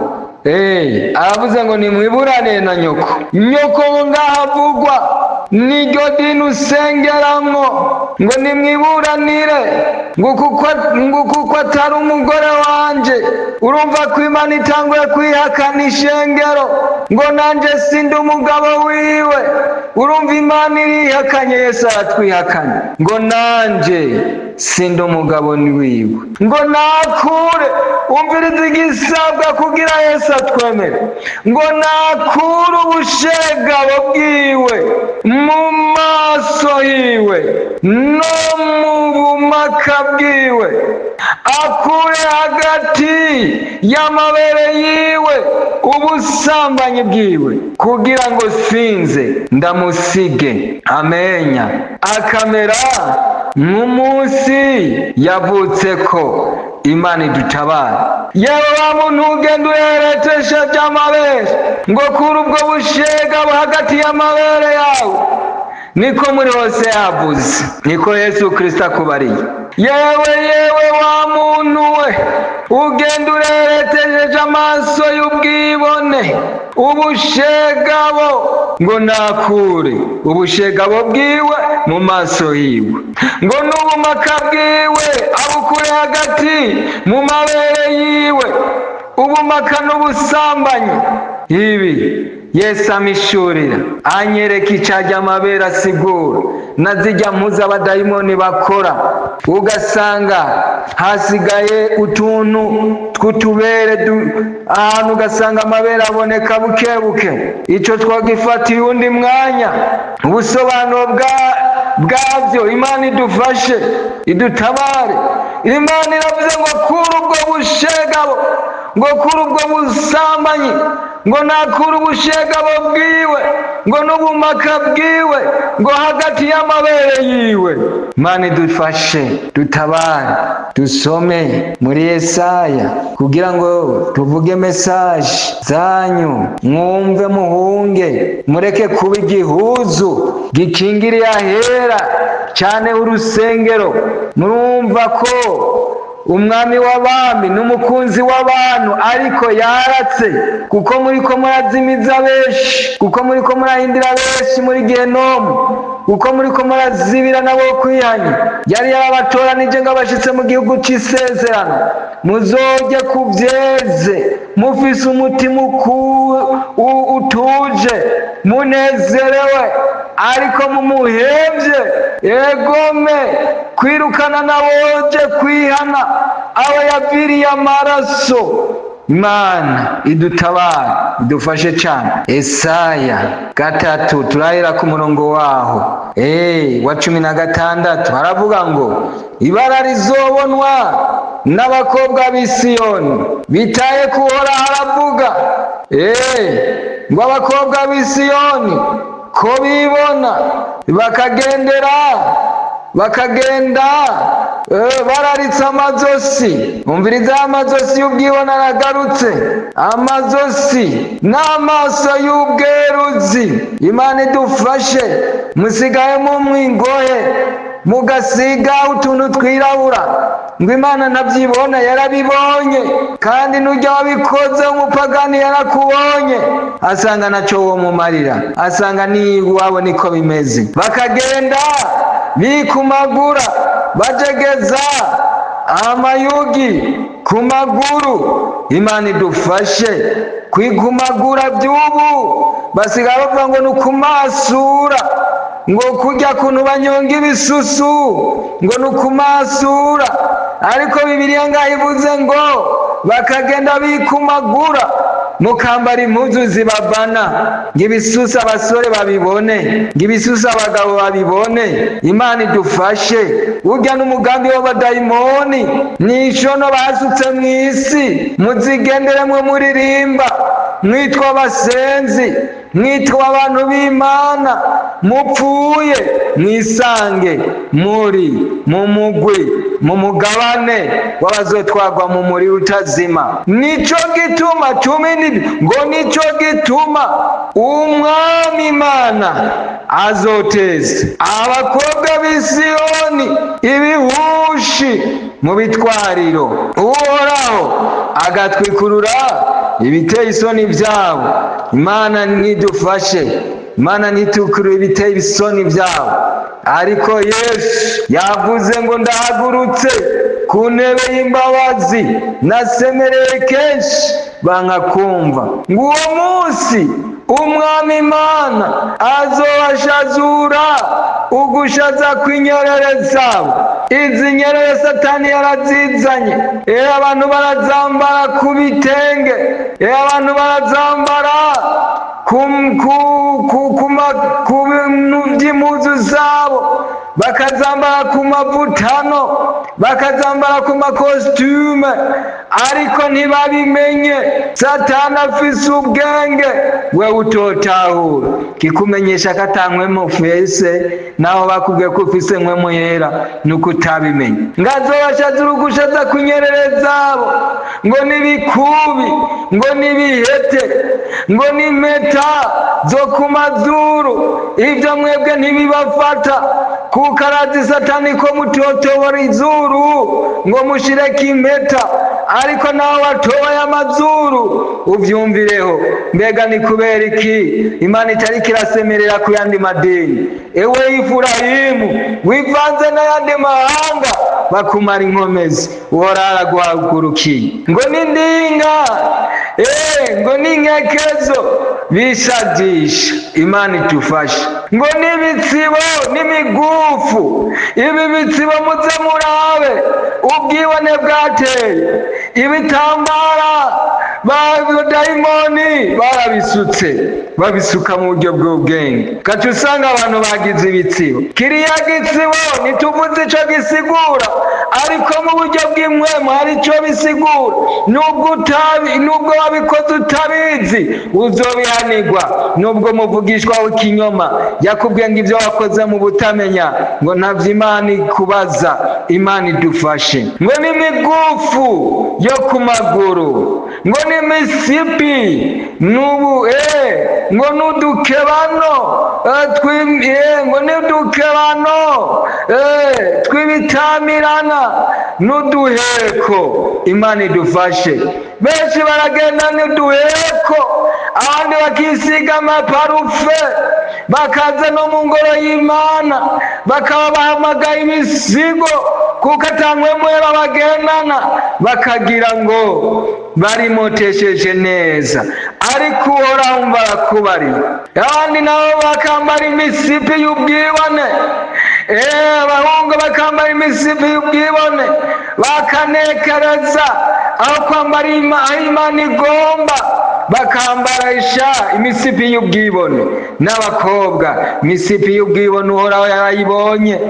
aravuze ngo nimwiburane na nyoko. Nyoko ngahavugwa niryo dini usengeramwo. Ngo nimwiburanire, ngo kuko atari umugore wanje. Urumva ko Imana itanguye kwihakana ishengero, ngo nanje sindi umugabo wiwe. Urumva Imana irihakanye, Yesu aratwihakanye, ngo nanje sindi umugabo wiwe. Ngo nakure, umviriza igisabwa kugira Yesu atwemere, ngo nakure ubushegabo bwiwe mu maso hiwe no mu bumaka bwiwe, akure hagati y'amabere yiwe ubusambanyi bwiwe, kugira ngo sinze ndamusige amenya akamera nk'umunsi yavutse ko. Imana idutabara. Yewe wa muntu ugenda uheretesha by'amabere, ngo kuri ubwo bushega hagati y'amabere yawe, niko muri hose yavuze, niko Yesu Kristo akubariye. Yewe, yewe wa muntu we ugenda ureretejeje amaso y'ubwibone ubushegabo, ngo nakure ubushegabo bwiwe mu maso yiwe, ngo n'ubumaka bwiwe abukure hagati mu mabere yiwe, ubumaka n'ubusambanyi. Ibi Yesu amishurira, anyereka icajya amabere asigura na zijya mpuza abadayimoni bakora, ugasanga hasigaye utuntu tw'utubere ahantu, ugasanga amabere aboneka buke buke. Ico twagifatiye undi mwanya, ubusobanuro bwabyo. Imana idufashe, idutabare. Imana iravuze ngo kuri ubwo bushegabo, ngo kuri ubwo busambanyi, ngo nakure ubushegabo bwiwe, ngo n'ubumaka bwiwe, ngo hagati y'amabere yiwe. Imana idufashe, dutabare. Dusome muri Yesaya kugira ngo tuvuge message zanyu, mwumve, muhunge, mureke kuba igihuzu gikingiriye ahera cyane urusengero. Murumva ko Umwami w'abami n'umukunzi w'abantu, ariko yaratse, kuko muriko murazimiza benshi, kuko muriko murahindira benshi muri gehenomu, kuko muriko murazibira nabo kwihanya. Yari yarabatoranije ngo abashitse mu gihugu c'isezerano, muzojye kuvyeze mufise umutima utuje, munezerewe, ariko mumuhevye. Egome kwirukana naboje kwihana, aba yaviriye amaraso. Imana idutabara, idufashe cyane. Esaya 3, turahera ku murongo waho wa 16, haravuga ngo: "Ibara rizobonwa n'abakobwa b'i Siyoni bitaye kuhora." Haravuga ngo abakobwa b'i Siyoni ko bibona, bakagendera, bakagenda bararitse amazosi. Umviriza, amazosi y'ubwibone aragarutse, amazosi n'amaso y'ubweruzi. Imana idufashe. Musigaye mumwingohe, mugasiga utuntu twirabura, ngo Imana ntabyibona. Yarabibonye, kandi n'ujya wabikoze umupagani yarakubonye, asanga nacyo wo mumarira, asanga n'iwabo niko bimeze. Bakagenda bikumagura, bajegeza amayugi ku maguru. Imana idufashe. Kwikumagura by'ubu basigaye bavuga ngo ni ukumasura, ngo kurya kuntu banyonga ibisusu, ngo ni ukumasura. Ariko Bibiliya ngaho ivuze ngo bakagenda bikumagura, mukambara impuzu zibavana, ngo ibisusu abasore babibone, ngo ibisusu abagabo babibone. Imana idufashe. Urya n'umugambi w'abadayimoni, ni ishono basutse mu isi. Muzigenderemwo muririmba, mwitwa abasenzi, mwitwa abantu b'Imana, mupfuye mwisange muri mu mugwi, mu mugabane w'abazotwarwa mu muriro utazima. Nico gituma 17 ngo: "Nico gituma Umwami Imana azoteza abakobwa b'i Siyoni ibihushi mu bitwariro, Uhoraho agatwikurura ibiteye isoni byabo." Imana nidufashe. Imana ntitukurure ibiteye isoni byabo. Ariko Yesu yavuze ngo: "Ndahagurutse ku ntebe y'imbabazi, nasemereye kenshi banka kumva." Ngo uwo munsi Umwami Imana azobashazura ugushaza kw'inyerere zabo. Izi nyerere Satani yarazizanye. Abantu barazambara ku bitenge, abantu barazambara ku bintu by'impuzu zabo, bakazambara ku mavutano, bakazambara ku makositume, ariko ntibabimenye. Satani afise ubwenge we utotahura. Kikumenyesha ko atankwemo ufise, naho bakubwiye ko ufise nkwemo yera, nuko utabimenye. Ngazobashaza urugushaza ku nyerere zabo, ngo n'ibikubi, ngo n'ibihete, ngo n'impeta zo ku mazuru. Ibyo mwebwe ntibibafata, kuko arazi Satani ko mutotobora izuru ngo mushireko impeta. Ariko nawe watoboye amazuru, uvyumvireho. Mbega ni kubera iki Imana itariko irasemerera ku yandi madini? Ewe Ifurahimu, wivanze n'ayandi mahanga, bakumara inkomezi, Uhoraho araguhagurukiye. Ngo n'indinga, ngo n'inkekezo bishadisha. Imana idufashe. Ngo n'ibitsibo n'imigufu. Ibi bitsibo, muze murabe ubwibone bwateye. Ibitambara ba dayimoni barabisutse, babisuka mu buryo bw'ubwenge, gaca usanga abantu bagize ibitsibo. Kiriya gitsibo ntituvuze ico gisigura, ariko mu buryo bw'impwemu hari ico bisigura. Nubwo utabi, nubwo wabikoze utabizi, uzobihanirwa. Nubwo muvugishwa w'ikinyoma yakubwiye ngo ibyo wakoze mu butamenya, ngo ntavyo Imana ikubaza. Imana idufashe. Ngo n'imigufu yo ku maguru, ngo n'imisipi n'ubu, ngo n'udukebano, ngo n'udukebano tw'ibitamirana. N'uduheko, Imana idufashe. Benshi baragenda n'uduheko, abandi bakisiga amaparufe, bakaza no mu ngoro y'Imana bakaba bahamagaye ibisigo, kuko atangwemwera bagendana, bakagira ngo barimotesheje neza, ariko Uhoraho umva arakubariye. Abandi nabo bakambara imisipi y'ubwibone. Abahungu bakambara imisipi y'ubwibone, bakanekereza aho kwambara aho Imana igomba, bakambara isha imisipi y'ubwibone. N'abakobwa imisipi y'ubwibone, Uhoraho yarayibonye,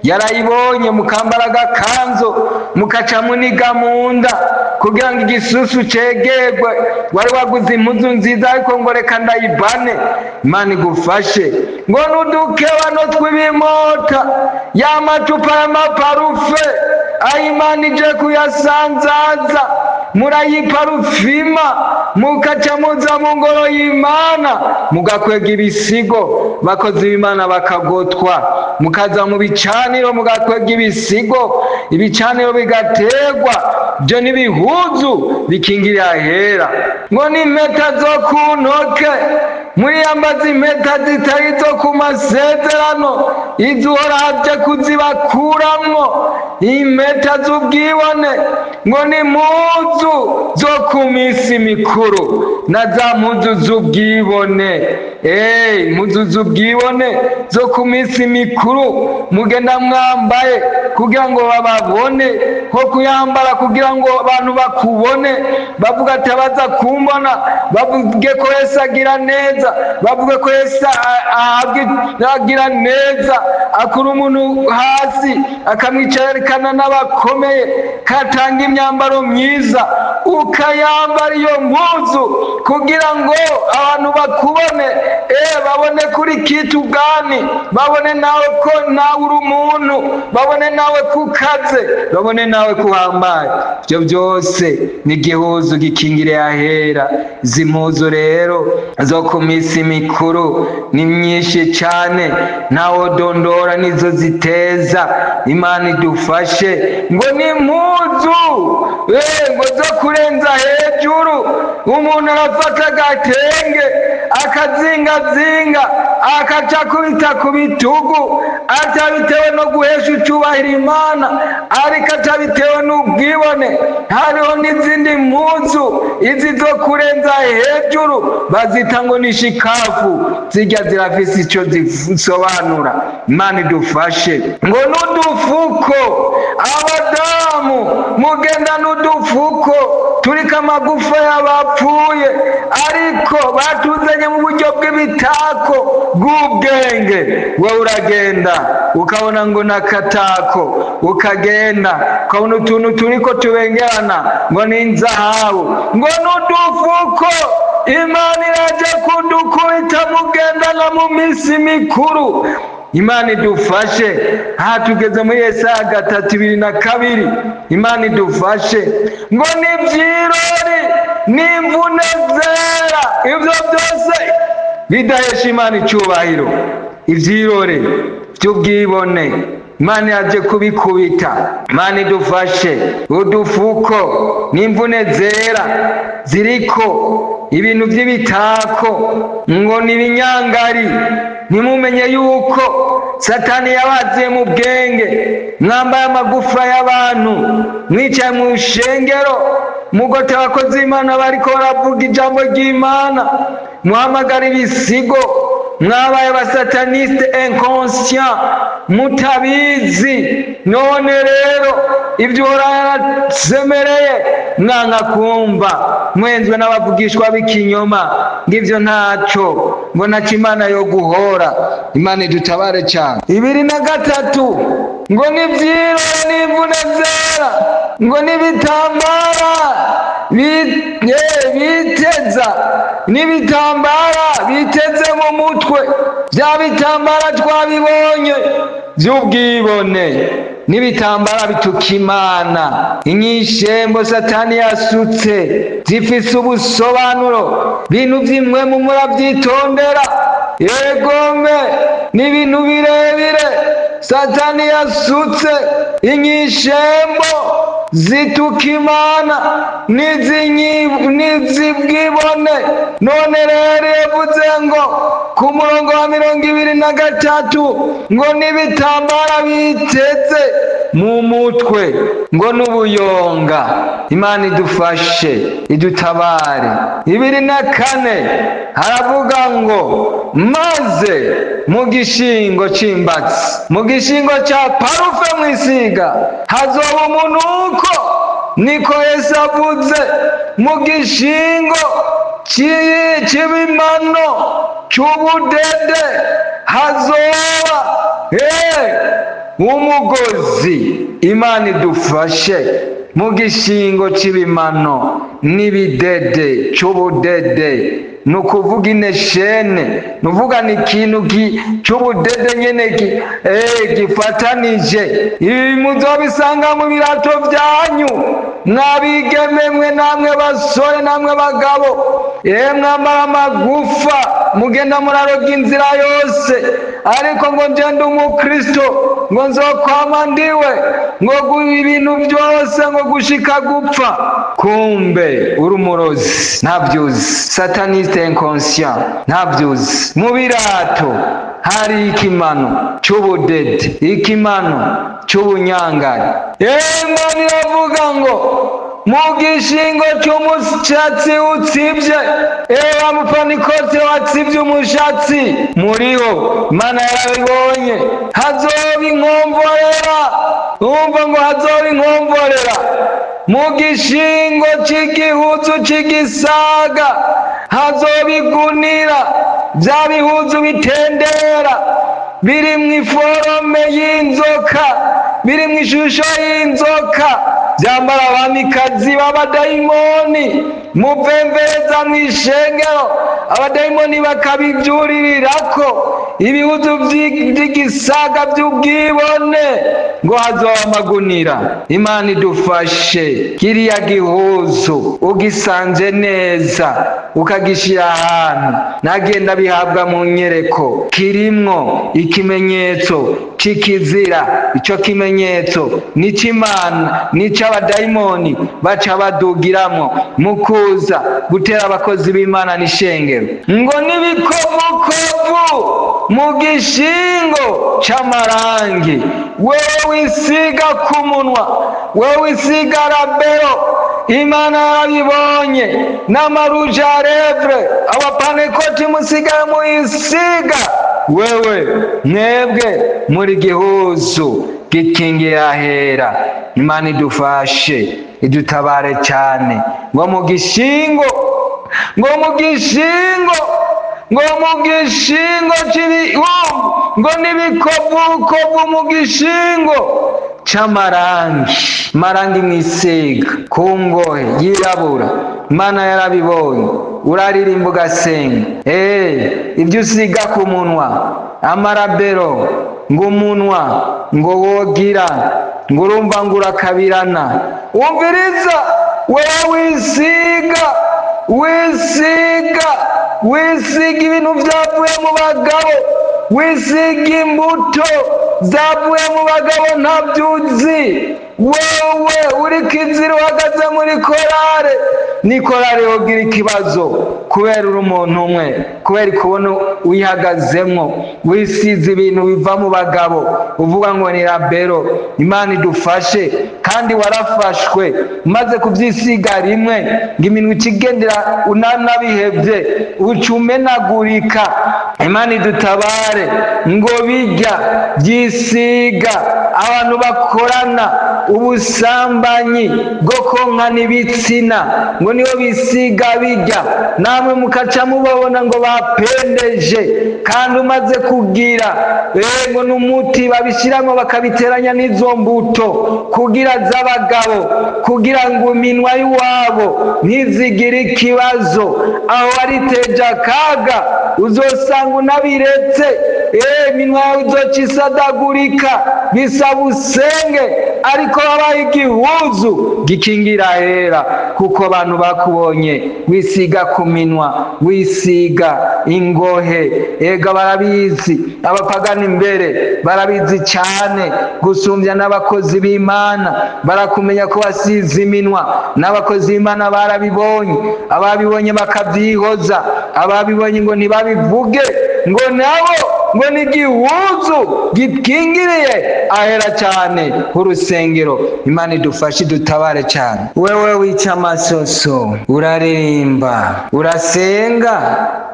yarayibonye. Mukambara agakanzu, mukaca muniga mu nda kugira ngo igisusu cegerwe. Wari waguze impuzu nziza, ariko ngo reka ndayibane. Imana igufashe. Ngo n'udukebano tw'ibimota, ya macupa y'amaparufe, aho Imana ije kuyasanzaza, murayiparufima, mukaca muza mu ngoro y'Imana mugakwega ibisigo, bakozi b'Imana bakagotwa. Mukaza mu bicaniro mugakwega ibisigo, ibicaniro bigategwa. Ibyo n'ibihuzu bikingirira ahera. Ngo n'impeta zo ku ntoke, muriyambaza impeta zitari zo ku masezerano, izo Uhoraho aje kuzibakuramwo, impeta z'ubwibone. Ngo ni impuzu zo ku minsi mikuru na za mpuzu z'ubwibone. Impuzu z'ubwibone zo ku minsi mikuru mugenda mwambaye kugira ngo bababone, nko kuyambara kugira ngo abantu bakubone, bavuga ati abaza kumbona bavuge ko Yesu agira neza, bavuge ko Yesu agira neza, akura umuntu hasi akamwicarikana n'abakomeye, katanga imyambaro myiza, ukayambara iyo mpuzu kugira ngo abantu bakubone, babone kuri kitu gani, babone nawe ko nawe uri umuntu, babone nawe ko ukaze, babone nawe ko uhambaye. Ibyo byose ni igihuzu gikingiriye ahera. Izi mpuzu rero zo ku minsi mikuru ni myinshi cyane, ntawodondora nizo ziteza. Imana idufashe. Ngo ni impuzu ngo zo kurenza hejuru. Umuntu arafata agatenge akazingazinga, akaca akubita ku bitugu, atabitewe no guhesha icubahiro Imana, ariko atabitewe n'ubwibone. Hariho n'izindi mpuzu, izi zo kurenza hejuru bazita ngo ni shikafu, zijya zirafise ico zisobanura. Imana idufashe. Ngo n'udufuko, abadamu mugenda n'udufuko turiko amagufa y'abapfuye, ariko batuzanye mu buryo bw'ibitako bw'ubwenge. Wowe uragenda ukabona ngo nakatako, ukagenda ukabona utuntu turiko tubengerana ngo ni inzahabu. Ngo n'udufuko, Imana iraje kudukubita mugendana mu minsi mikuru. Imana idufashe. Aha tugeze muri Yesaya 3:2. Imana idufashe. Ngo n'ibyirori n'imvune zera, ibyo byose bidahesha Imana icyubahiro, ibyirore by'ubwibone, Imana yaje kubikubita. Imana idufashe. Udufuko n'imvune zera ziriko ibintu by'ibitako ngo ni ibinyangari. Ntimumenye yuko Satani yabaziye mu bwenge? Mwambaye amagufa y'abantu, mwicaye mu rushengero, mugote abakozi b'Imana bariko baravuga ijambo ry'Imana, muhamagara ibisigo. Mwabaye abasataniste inconscient mutabizi. None rero ibyo Uhoraho yarasemereye mwanka kumva, mwenzwe n'abavugishwa b'ikinyoma ng'ivyo ntaco, ngo ntaco Imana yo guhora. Imana idutabare cyane. 23, ngo n'ivyiro n'imvune zera, ngo n'ibitambara biteza, n'ibitambara biteze mu mutwe, bya bitambara twabibonye by'ubwibone, n'ibitambara bituka Imana, inyishembo Satani yasutse zifise ubusobanuro, bintu by'imwemu murabyitondera. Yegome, n'ibintu birebire. Satani yasutse inyishembo zituka Imana n'izibwibone. None rero yavuze ngo ku murongo wa 23 ngo n'ibitambara biteze mu mutwe ngo n'ubuyonga. Imana idufashe, idutabare. 24 haravuga ngo maze mu gishingo c'imbatsi, mu gishingo ca parufe mwisiga, hazoba umunuko. Niko Yesu avuze. Mu gishingo c'ibimano c'ubudede hazoba umugozi. Imana idufashe. Mu gishingo c'ibimano n'ibidede c'ubudede, ni ukuvuga ineshene, ni ukuvuga ni ikintu c'ubudede nyene gifatanije. Ibi muzobisanga mu birato vyanyu, mwabigeme mwe, namwe basore, namwe bagabo. Mwambara amagufa, mugenda muraroga inzira yose, ariko ngo ngende umukristo, ngo nzokwama ndiwe, ngo ibintu byose, ngo gushika gupfa. Kumbe uri umurozi, ntavyuzi, sataniste inconscient, ntavyuzi. Mu birato hari ikimano c'ubudede, ikimano c'ubunyangari. Imana iravuga ngo mu gishingo c'umushatsi utsivye. Ewa mupanikote watsivye umushatsi muriho, Imana yarabibonye. Hazoba inkomvorera. Umva ngo hazoba inkomvorera mu gishingo c'igihuzu c'igisaga, hazoba igunira, vya bihuzu bitendera biri mw'iforome y'inzoka, biri mw'ishusho y'inzoka, byambara abamikazi b'abadayimoni muvemvereza mw'ishengero, abadayimoni bakabivyuririrako. Ibihuzu vy'igisaga vy'ubwibone, ngo hazoba amagunira. Imana idufashe. Kiriya gihuzu ugisanze neza, ukagishira ahantu, nagenda bihabwa mu nyereko, kirimwo ikimenyetso c'ikizira. Ico kimenyetso n'ic'Imana, n'ic'abadayimoni baca badugiramwo mu kuza gutera abakozi b'Imana n'ishengero. Ngo n'ibikovukovu mu gishingo c'amarangi, wewe wisiga ku munwa, wewe wisiga rabero, Imana yarabibonye. N'ama rouge à lèvres abapanekoti musigaye muyisiga, wewe, mwebwe muri gihuzu gikingira hera. Imana idufashe, idutabare cyane. Ngo mu gishingo, ngo mu gishingo, ngo mu gishingo c'ibihumbi, ngo n'ibikovukovu mu gishingo c'amarangi, marangi mwisiga ku ngohe yirabura, Imana yarabibonye. Uraririmba, ugasenga, ibyo usiga ku munwa, amarabero, ngo umunwa ngo wogira ngo urumva ngo urakabirana. Wumviriza, wewe wisiga, wisiga, wisiga ibintu byavuye mu bagabo, wisiga imbuto zavuye mu bagabo, ntabyuzi. Wewe uri kizira, uhagaze muri korale, ni korale yogira ikibazo kubera uri umuntu umwe, kubera kubona wihagazemwo, wisize ibintu biva mu bagabo, uvuga ngo ni rabero. Imana idufashe. Kandi warafashwe, umaze kubyisiga rimwe, ngo iminwa ikigendera unanabihebye, uca umenagurika. Imana idutabare. Ngo bijya byisiga abantu bakorana ubusambanyi bwo konkana ibitsina, ngo nibo bisiga bijya, namwe mukaca mubabona ngo bapendeje. Kandi umaze kugira ngo n'umuti babishyiramo, bakabiteranya n'izo mbuto kugira z'abagabo, kugira ngo iminwa y'iwabo ntizigire ikibazo. Aho wariteje akaga, uzosanga unabiretse, iminwa yawe izoca isadagurika. Bisaba usenge, ariko wabaye igihuzu gikingira hera, kuko abantu bakubonye wisiga ku minwa, wisiga ingohe. Ega barabizi abapagani imbere, barabizi cyane gusumbya n'abakozi b'Imana. Barakumenya ko wasize iminwa, n'abakozi b'Imana barabibonye. Ababibonye bakabyihoza, ababibonye ngo ntibabivuge, ngo nabo ngo ni igihuzu gikingiriye ahera cyane h'urusengero. Imana idufashe, idutabare cyane. Wewe wica amasoso, uraririmba, urasenga,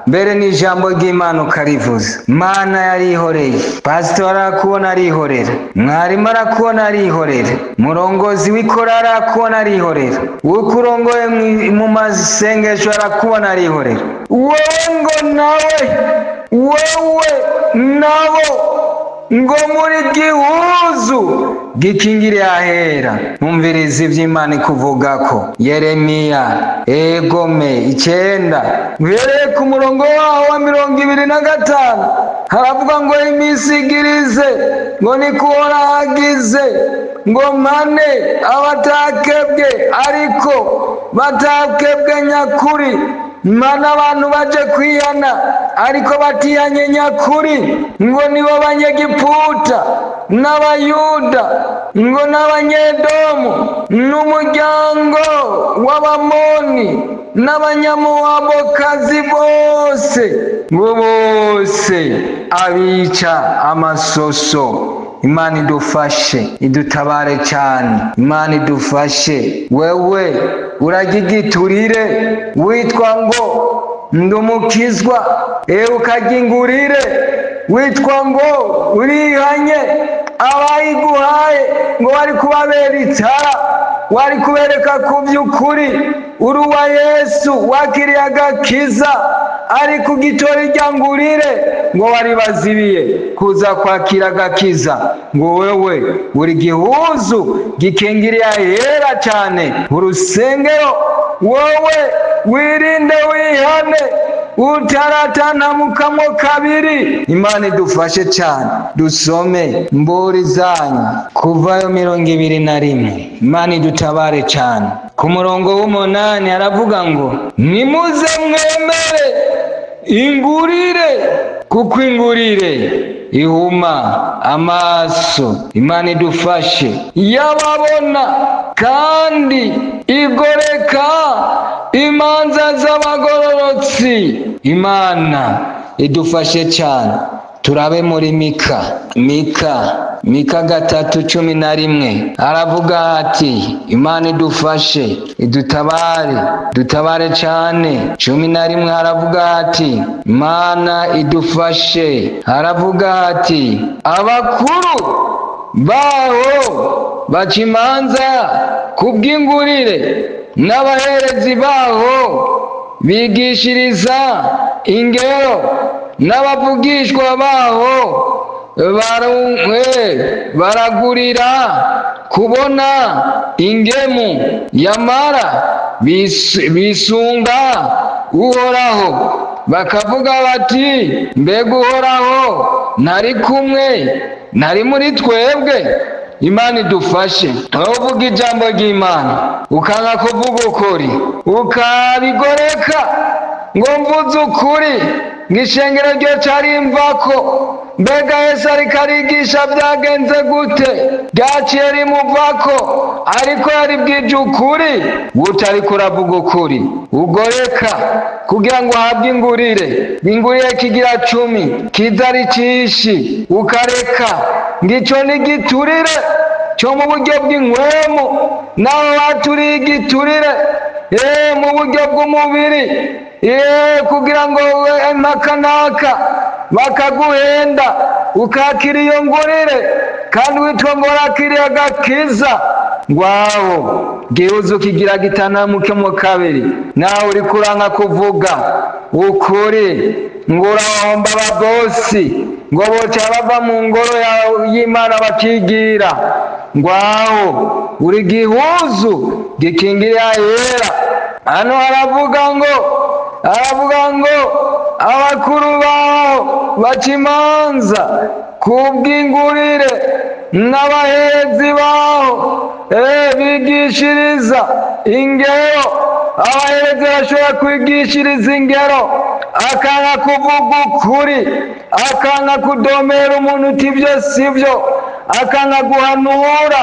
mbere n'ijambo ry'Imana ukarivuza. Mana yarihoreye, pasitori arakubona arihorera, mwarimu arakubona arihorera, murongozi w'ikora arakubona arihorera, ukurongoye mu masengesho arakubona arihorera. Wowe ngo nawe, wowe nabo ngo muri gihuzu gikingiriye ahera. Mwumviriza ivy'Imana ikuvugako. Yeremiya egome 9, uhereye ku murongo waho wa 25, haravuga ngo imisigirize, ngo nikuhora hagize, ngo mpane abatakebwe, ariko batakebwe nyakuri, mana abantu baje kwihana ariko batihanye nyakuri, ngo nibo banyegiputa n'Abayuda, ngo n'Abanyedomu n'umuryango w'Abamoni n'Abanyamowabokazi bose, ngo bose abica amasoso. Imana idufashe, idutabare cyane. Imana idufashe. Wewe urajya igiturire, witwa ngo ndumukizwa, ewe ukarya ingurire, witwa ngo urihanye. Abayiguhaye ngo bari kubabera itara, wari kubereka ku by'ukuri uri uwa Yesu, wakiriye agakiza, ariko ugitora irya ngurire, ngo wari bazibiye kuza kwakira agakiza. Ngo wewe uri gihuzu gikingiriye ahera cyane urusengero. Wowe wirinde, wihane utaratantamukamo kabiri. Imana idufashe cyane. Dusome mburi zanyu, kuvayo 21. Imana idutabare cyane. Ku murongo w'8 aravuga ngo nimuze mwemere ingurire, kuko ingurire ihuma amaso. Imana idufashe. Yababona kandi igoreka imanza z'abagororotsi. Imana idufashe cyane. Turabe muri Mika, Mika 3:11, aravuga ati, Imana idufashe, idutabare, dutabare cyane. 11 aravuga ati, Imana idufashe, aravuga ati abakuru baho baca imanza kubw'ingurire, n'abaherezi baho bigishiriza ingero, n'abavugishwa baho baragurira kubona ingemu, yamara bisunga Uhoraho, bakavuga bati mbega Uhoraho ntari kumwe, ntari muri twebwe? Imana idufashe. Aho uvuga ijambo ry'Imana ukanga kuvuga ukuri, ukabigoreka, ngo mvuze ukuri ngo ishengero ryo carimvako. Mbega Yesu ariko arigisha byagenze gute? Ryaciye rimuvako, ariko yaribwije ukuri. Utariko uravuga ukuri, ugoreka kugira ngo uhabwe ingurire, ingurire kigira 10 kiza ari cishi, ukareka ngo ico ni igiturire cyo mu buryo bw'inkwemu, nawe baturiye igiturire mu buryo bw'umubiri, kugira ngo impaka naka bakaguhenda, ukakira iyo ngurire, kandi witwa ngo warakiriye agakiza. Ngwaho gihuzu kigira gitanamuke mu kabiri, nawe uri kuranka kuvuga ukuri, ngo urahomba ababosi, ngo boca bava mu ngoro y'Imana bakigira. Ngwaho uri gihuzu gikingiriye ahera. Hano haravuga ngo, aravuga ngo Abakuru baho baca imanza kubw'ingurire, n'abaherezi baho bigishiriza ingero. Abaherezi bashobora kwigishiriza ingero, akanga kuvuga ukuri, akanga kudomera umuntu uti ibyo sibyo, akanga guhanura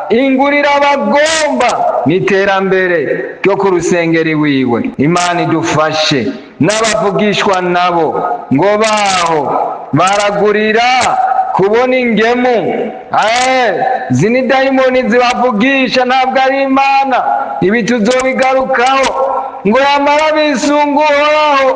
ingurire. Abagomba n'iterambere ryo ku rusengero iwiwe. Imana idufashe. N'abavugishwa nabo ngo baho baragurira kubona ingemu. Zini dayimoni zibavugisha, ntabwo ari Imana. Ibi tuzobigarukaho. Ngo yamara bisunga Uhoraho,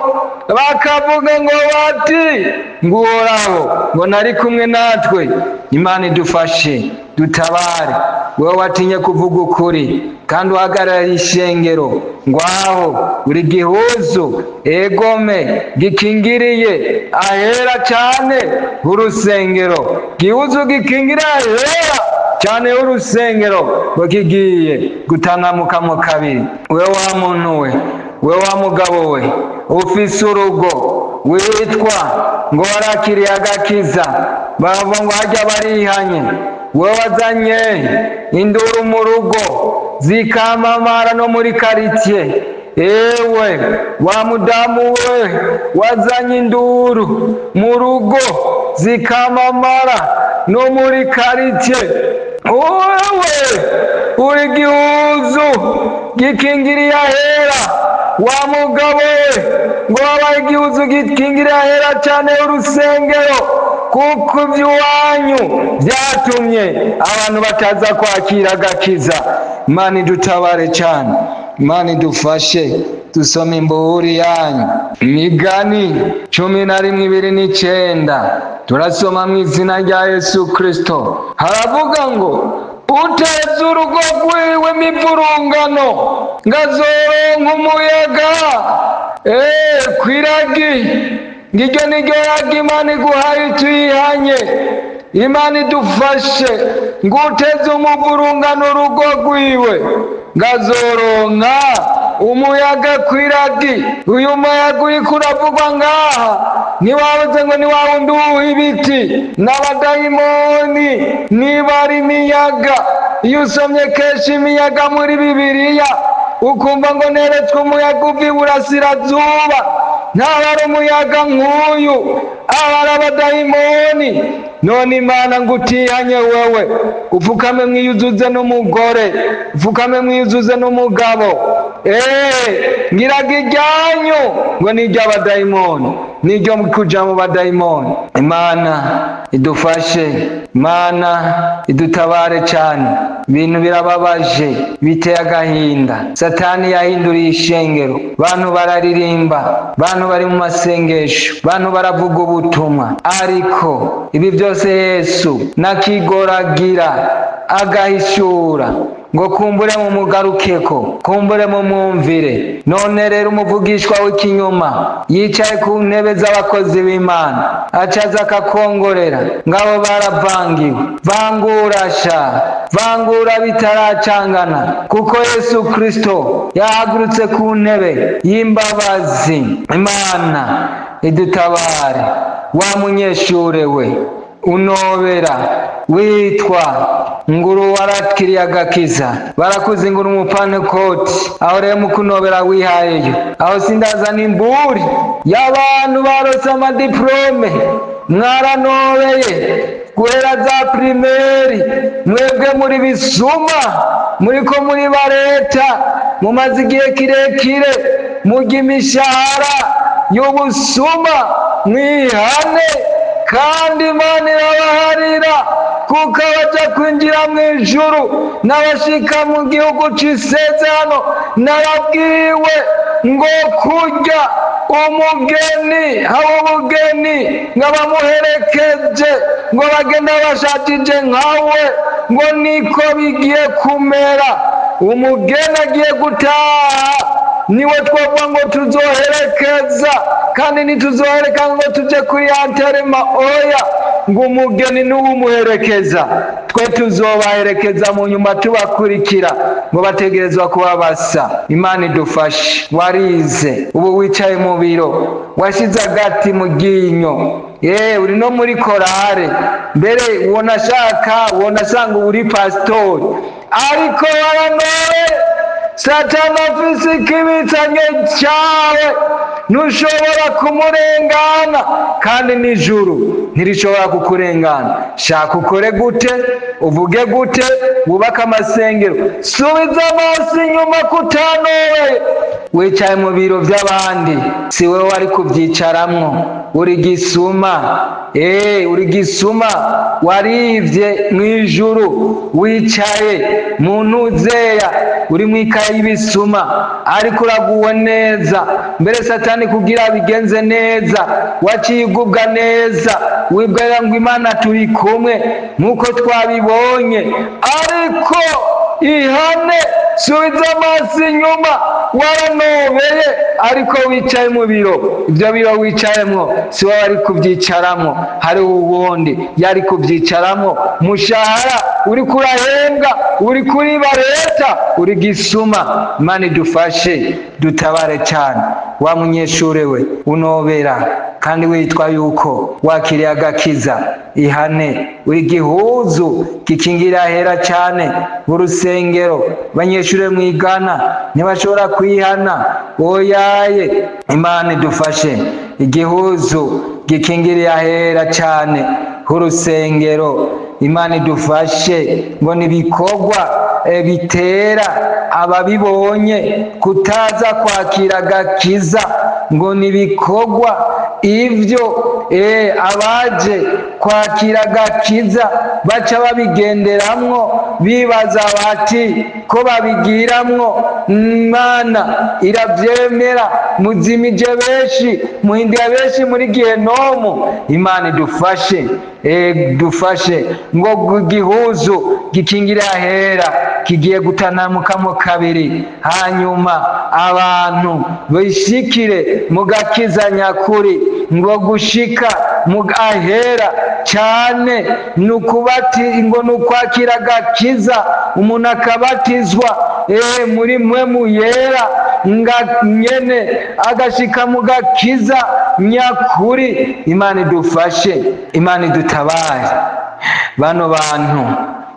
bakavuga ngo bati ngo Uhoraho ngo nari kumwe natwe. Imana idufashe, dutabare. Wowe watinye kuvuga ukuri kandi uhagarariye ishengero, ngwaho buri gihuzu egome gikingiriye ahera cyane h'urusengero, gihuzu gikingiriye ahera cyane h'urusengero, ngo kigiye gutanamukamo kabiri. We wa muntu we, we wa mugabo we, ufise urugo, witwa ngo warakiriye agakiza, baravuga ngo hajya barihanye, wowe wazanye induru mu rugo zikamamara no muri karitsiye. Ewe wa mudamu we, wazanye induru mu rugo zikamamara no muri karitsiye, wowe uri gihuzu gikingiriye ahera. Wa mugabo we, ngo wabaye igihuzu gikingiriye ahera cyane urusengero, kuko iby'iwanyu byatumye abantu bataza kwakira agakiza. Imana idutabare cyane, Imana idufashe. Dusome imbuhuri yanyu, Imigani 11:29. Turasoma mu izina rya Yesu Kristo. Haravuga ngo uteza urugo rwiwe imivurungano ngo azoronka umuyaga kwiragi. Ngiryo niryo yaga Imana iguhaye tuyihanye. Imana idufashe. Ngo uteze umuvurungano urugo rwiwe ngo azoronka umuyaga kwiragi. Uyu muyaga uriko uravugwa ngaha, ntiwabuze ngo ni wa wundi uwuha ibiti n'abadayimoni, niba ari imiyaga. Iyo usomye kenshi imiyaga muri Bibiliya, ukumva ngo neretswe umuyaga uva iburasirazuba, ntaba ari umuyaga nk'uyu, aba ari abadayimoni. None Imana ngo utihanye wewe, upfukame mwiyuzuze n'umugore, upfukame mwiyuzuze n'umugabo. Ngiraga ijyanyu ngo ni iry'abadayimoni, niryo kuja mu badayimoni. Imana idufashe, Imana idutabare cyane. Ibintu birababaje, biteye agahinda. Satani yahinduriye ishengero. Bantu bararirimba, bantu bari mu masengesho, bantu baravuga ubutumwa, ariko ibi byose Yesu nakigoragira agahishura ngo kumbure mumugarukeko, kumbure mumwumvire. None rero umuvugishwa w'ikinyoma yicaye ku ntebe z'abakozi b'Imana, acaza akakongorera ngabo baravangiwe. Vangura sha, vangura bitaracangana, kuko Yesu Kristo yahagurutse ku ntebe y'imbabazi. Imana idutabare. Wa munyeshure we unobera, witwa nguru warakiriye agakiza, barakuzi nguru umupantekoti, aho rero mu kunobera wihayeyo. Aho sindazana imburi y'abantu barose amadiplome. Mwaranobeye guhera za primaire. Mwebwe muri bisuma, muriko muri ba leta, mumaze igihe kirekire murya imishahara y'ubusuma. Mwihane, kandi Imana irabaharira, kuko abaja kwinjira mu ijuru n'abashika mu gihugu c'isezerano, narabwiwe ngo kurya umugeni haba ubugeni, ngo abamuherekeje ngo bagenda bashakije nkawe, ngo niko bigiye kumera. Umugeni agiye gutaha, niwe twavuga ngo tuzoherekeza, kandi ntituzohereka ngo tuje kuri enterrement. Oya, ngo umugeni niwe umuherekeza. Twe tuzobaherekeza mu nyuma tubakurikira. Ngo bategerezwa kuba basa. Imana idufashe. Warize, ubu wicaye mu biro, washize agati mu ryinyo, ye uri no muri korale, mbere wonashaka wonasanga uba uri pasitori, ariko waranoye. Satani afise ikibitsanyo cyawe, ntushobora kumurengana, kandi n'ijuru ntirishobora kukurengana. Shaka ukore gute, uvuge gute, wubake amasengero, subiza amaso inyuma kutanoweye. Wicaye mu biro by'abandi, si wowe wari kubyicaramwo. Uri gisuma, uri gisuma, warivye mu ijuru, wicaye mu ntuzeya, uri mu ikaye y'ibisuma, ariko uraguwe neza. Mbere Satani kugira bigenze neza, waciye ugubwa neza, wibwira ngo Imana turi kumwe nk'uko twabibonye. Ariko ihane, subiza amaso inyuma, waranobeye. Ariko wicaye mu biro, ibyo biro wicayemwo si wowe wari kubyicaramwo, hariho uwundi yari kubyicaramwo. Mushahara uri kurahembwa, uri kuriba leta, uri gisuma. Imana idufashe, dutabare cyane. Wa munyeshure we unobera kandi witwa yuko wakiriye agakiza, ihane. Uri gihuzu gikingira hera cyane urusengero. Banyeshure mwigana ntibashobora kwihana, oyaye. Imana idufashe. Igihuzu gikingiriye ahera cyane h'urusengero, Imana idufashe. Ngo nibikorwa bitera ababibonye kutaza kwakira agakiza, ngo nibikorwa ivyo abaje kwakira agakiza baca babigenderamwo, bibaza bati ko babigiramwo Imana iravyemera. Muzimije benshi, muhindira benshi muri gihenomu. Imana idufashe, dufashe. Ngo igihuzu gikingira ahera kigiye gutanamukamo kabiri, hanyuma abantu bishikire mu gakiza nyakuri. Ngo gushika mu ahera cyane nukubati, ngo nukwakira agakiza, umuntu akabatizwa muri mwe mu yera, nga nyene agashika mu gakiza nyakuri. Imana idufashe, Imana idutabare. Bano bantu,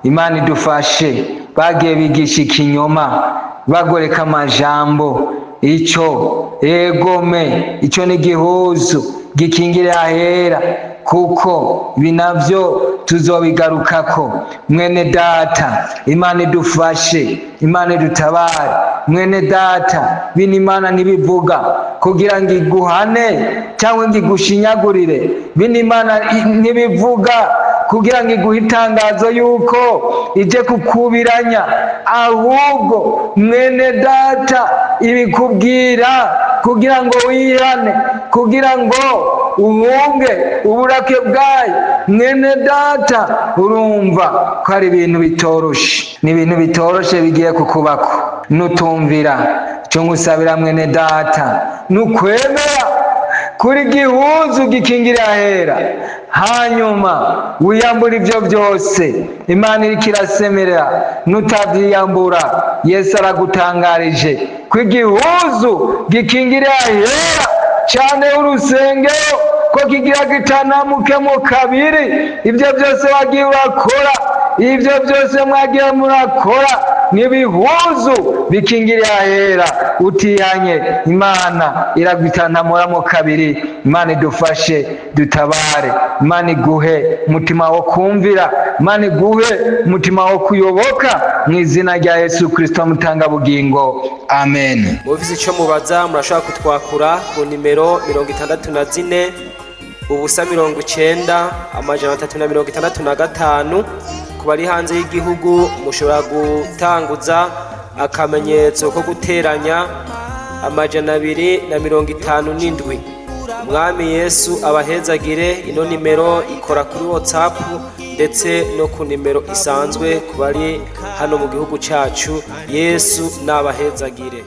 Imana idufashe, bagiye bigisha ikinyoma, bagoreka amajambo. Ico egome, ico ni igihuzu gikingira ahera, kuko ibi navyo tuzobigarukako. Mwene data, Imana idufashe, Imana idutabare. Mwene data, bino Imana ntibivuga kugira ngo iguhane cyangwa ngo igushinyagurire. Bino Imana ntibivuga kugira ngo iguhe itangazo yuko ije kukubiranya. Ahubwo mwene data, ibikubwira kugira ngo wihane, kugira ngo uhunge uburake bwayo. Mwene data, urumva ko ari ibintu bitoroshe, ni ibintu bitoroshe bigiye kukubako nutumvira. Icyo ngusabira mwene data, nukwemera kuri gihuzu gikingira ahera, hanyuma wiyambura ibyo byose. Imana iriko irasemerera, nutavyiyambura, Yesu aragutangarije ko igihuzu gikingira ahera cyane urusengero ko kigira gitanamukemo kabiri. Ibyo byose wagiye urakora, ibyo byose mwagiye murakora, n'ibihuzu bikingiriye ahera. Utihanye, Imana iragutanamuramo kabiri. Imana idufashe, dutabare. Imana iguhe umutima wo kumvira, Imana iguhe umutima wo kuyoboka, mu izina rya Yesu Kristo mutangabugingo, amen. Mufise icyo mubaza, murashobora kutwakura ku nimero 64 0 90 365. Ku bari hanze y'igihugu, mushobora gutanguza akamenyetso ko guteranya 257. Umwami Yesu abahezagire. Ino nimero ikora kuri WhatsApp ndetse no ku nimero isanzwe ku bari hano mu gihugu cyacu. Yesu nabahezagire.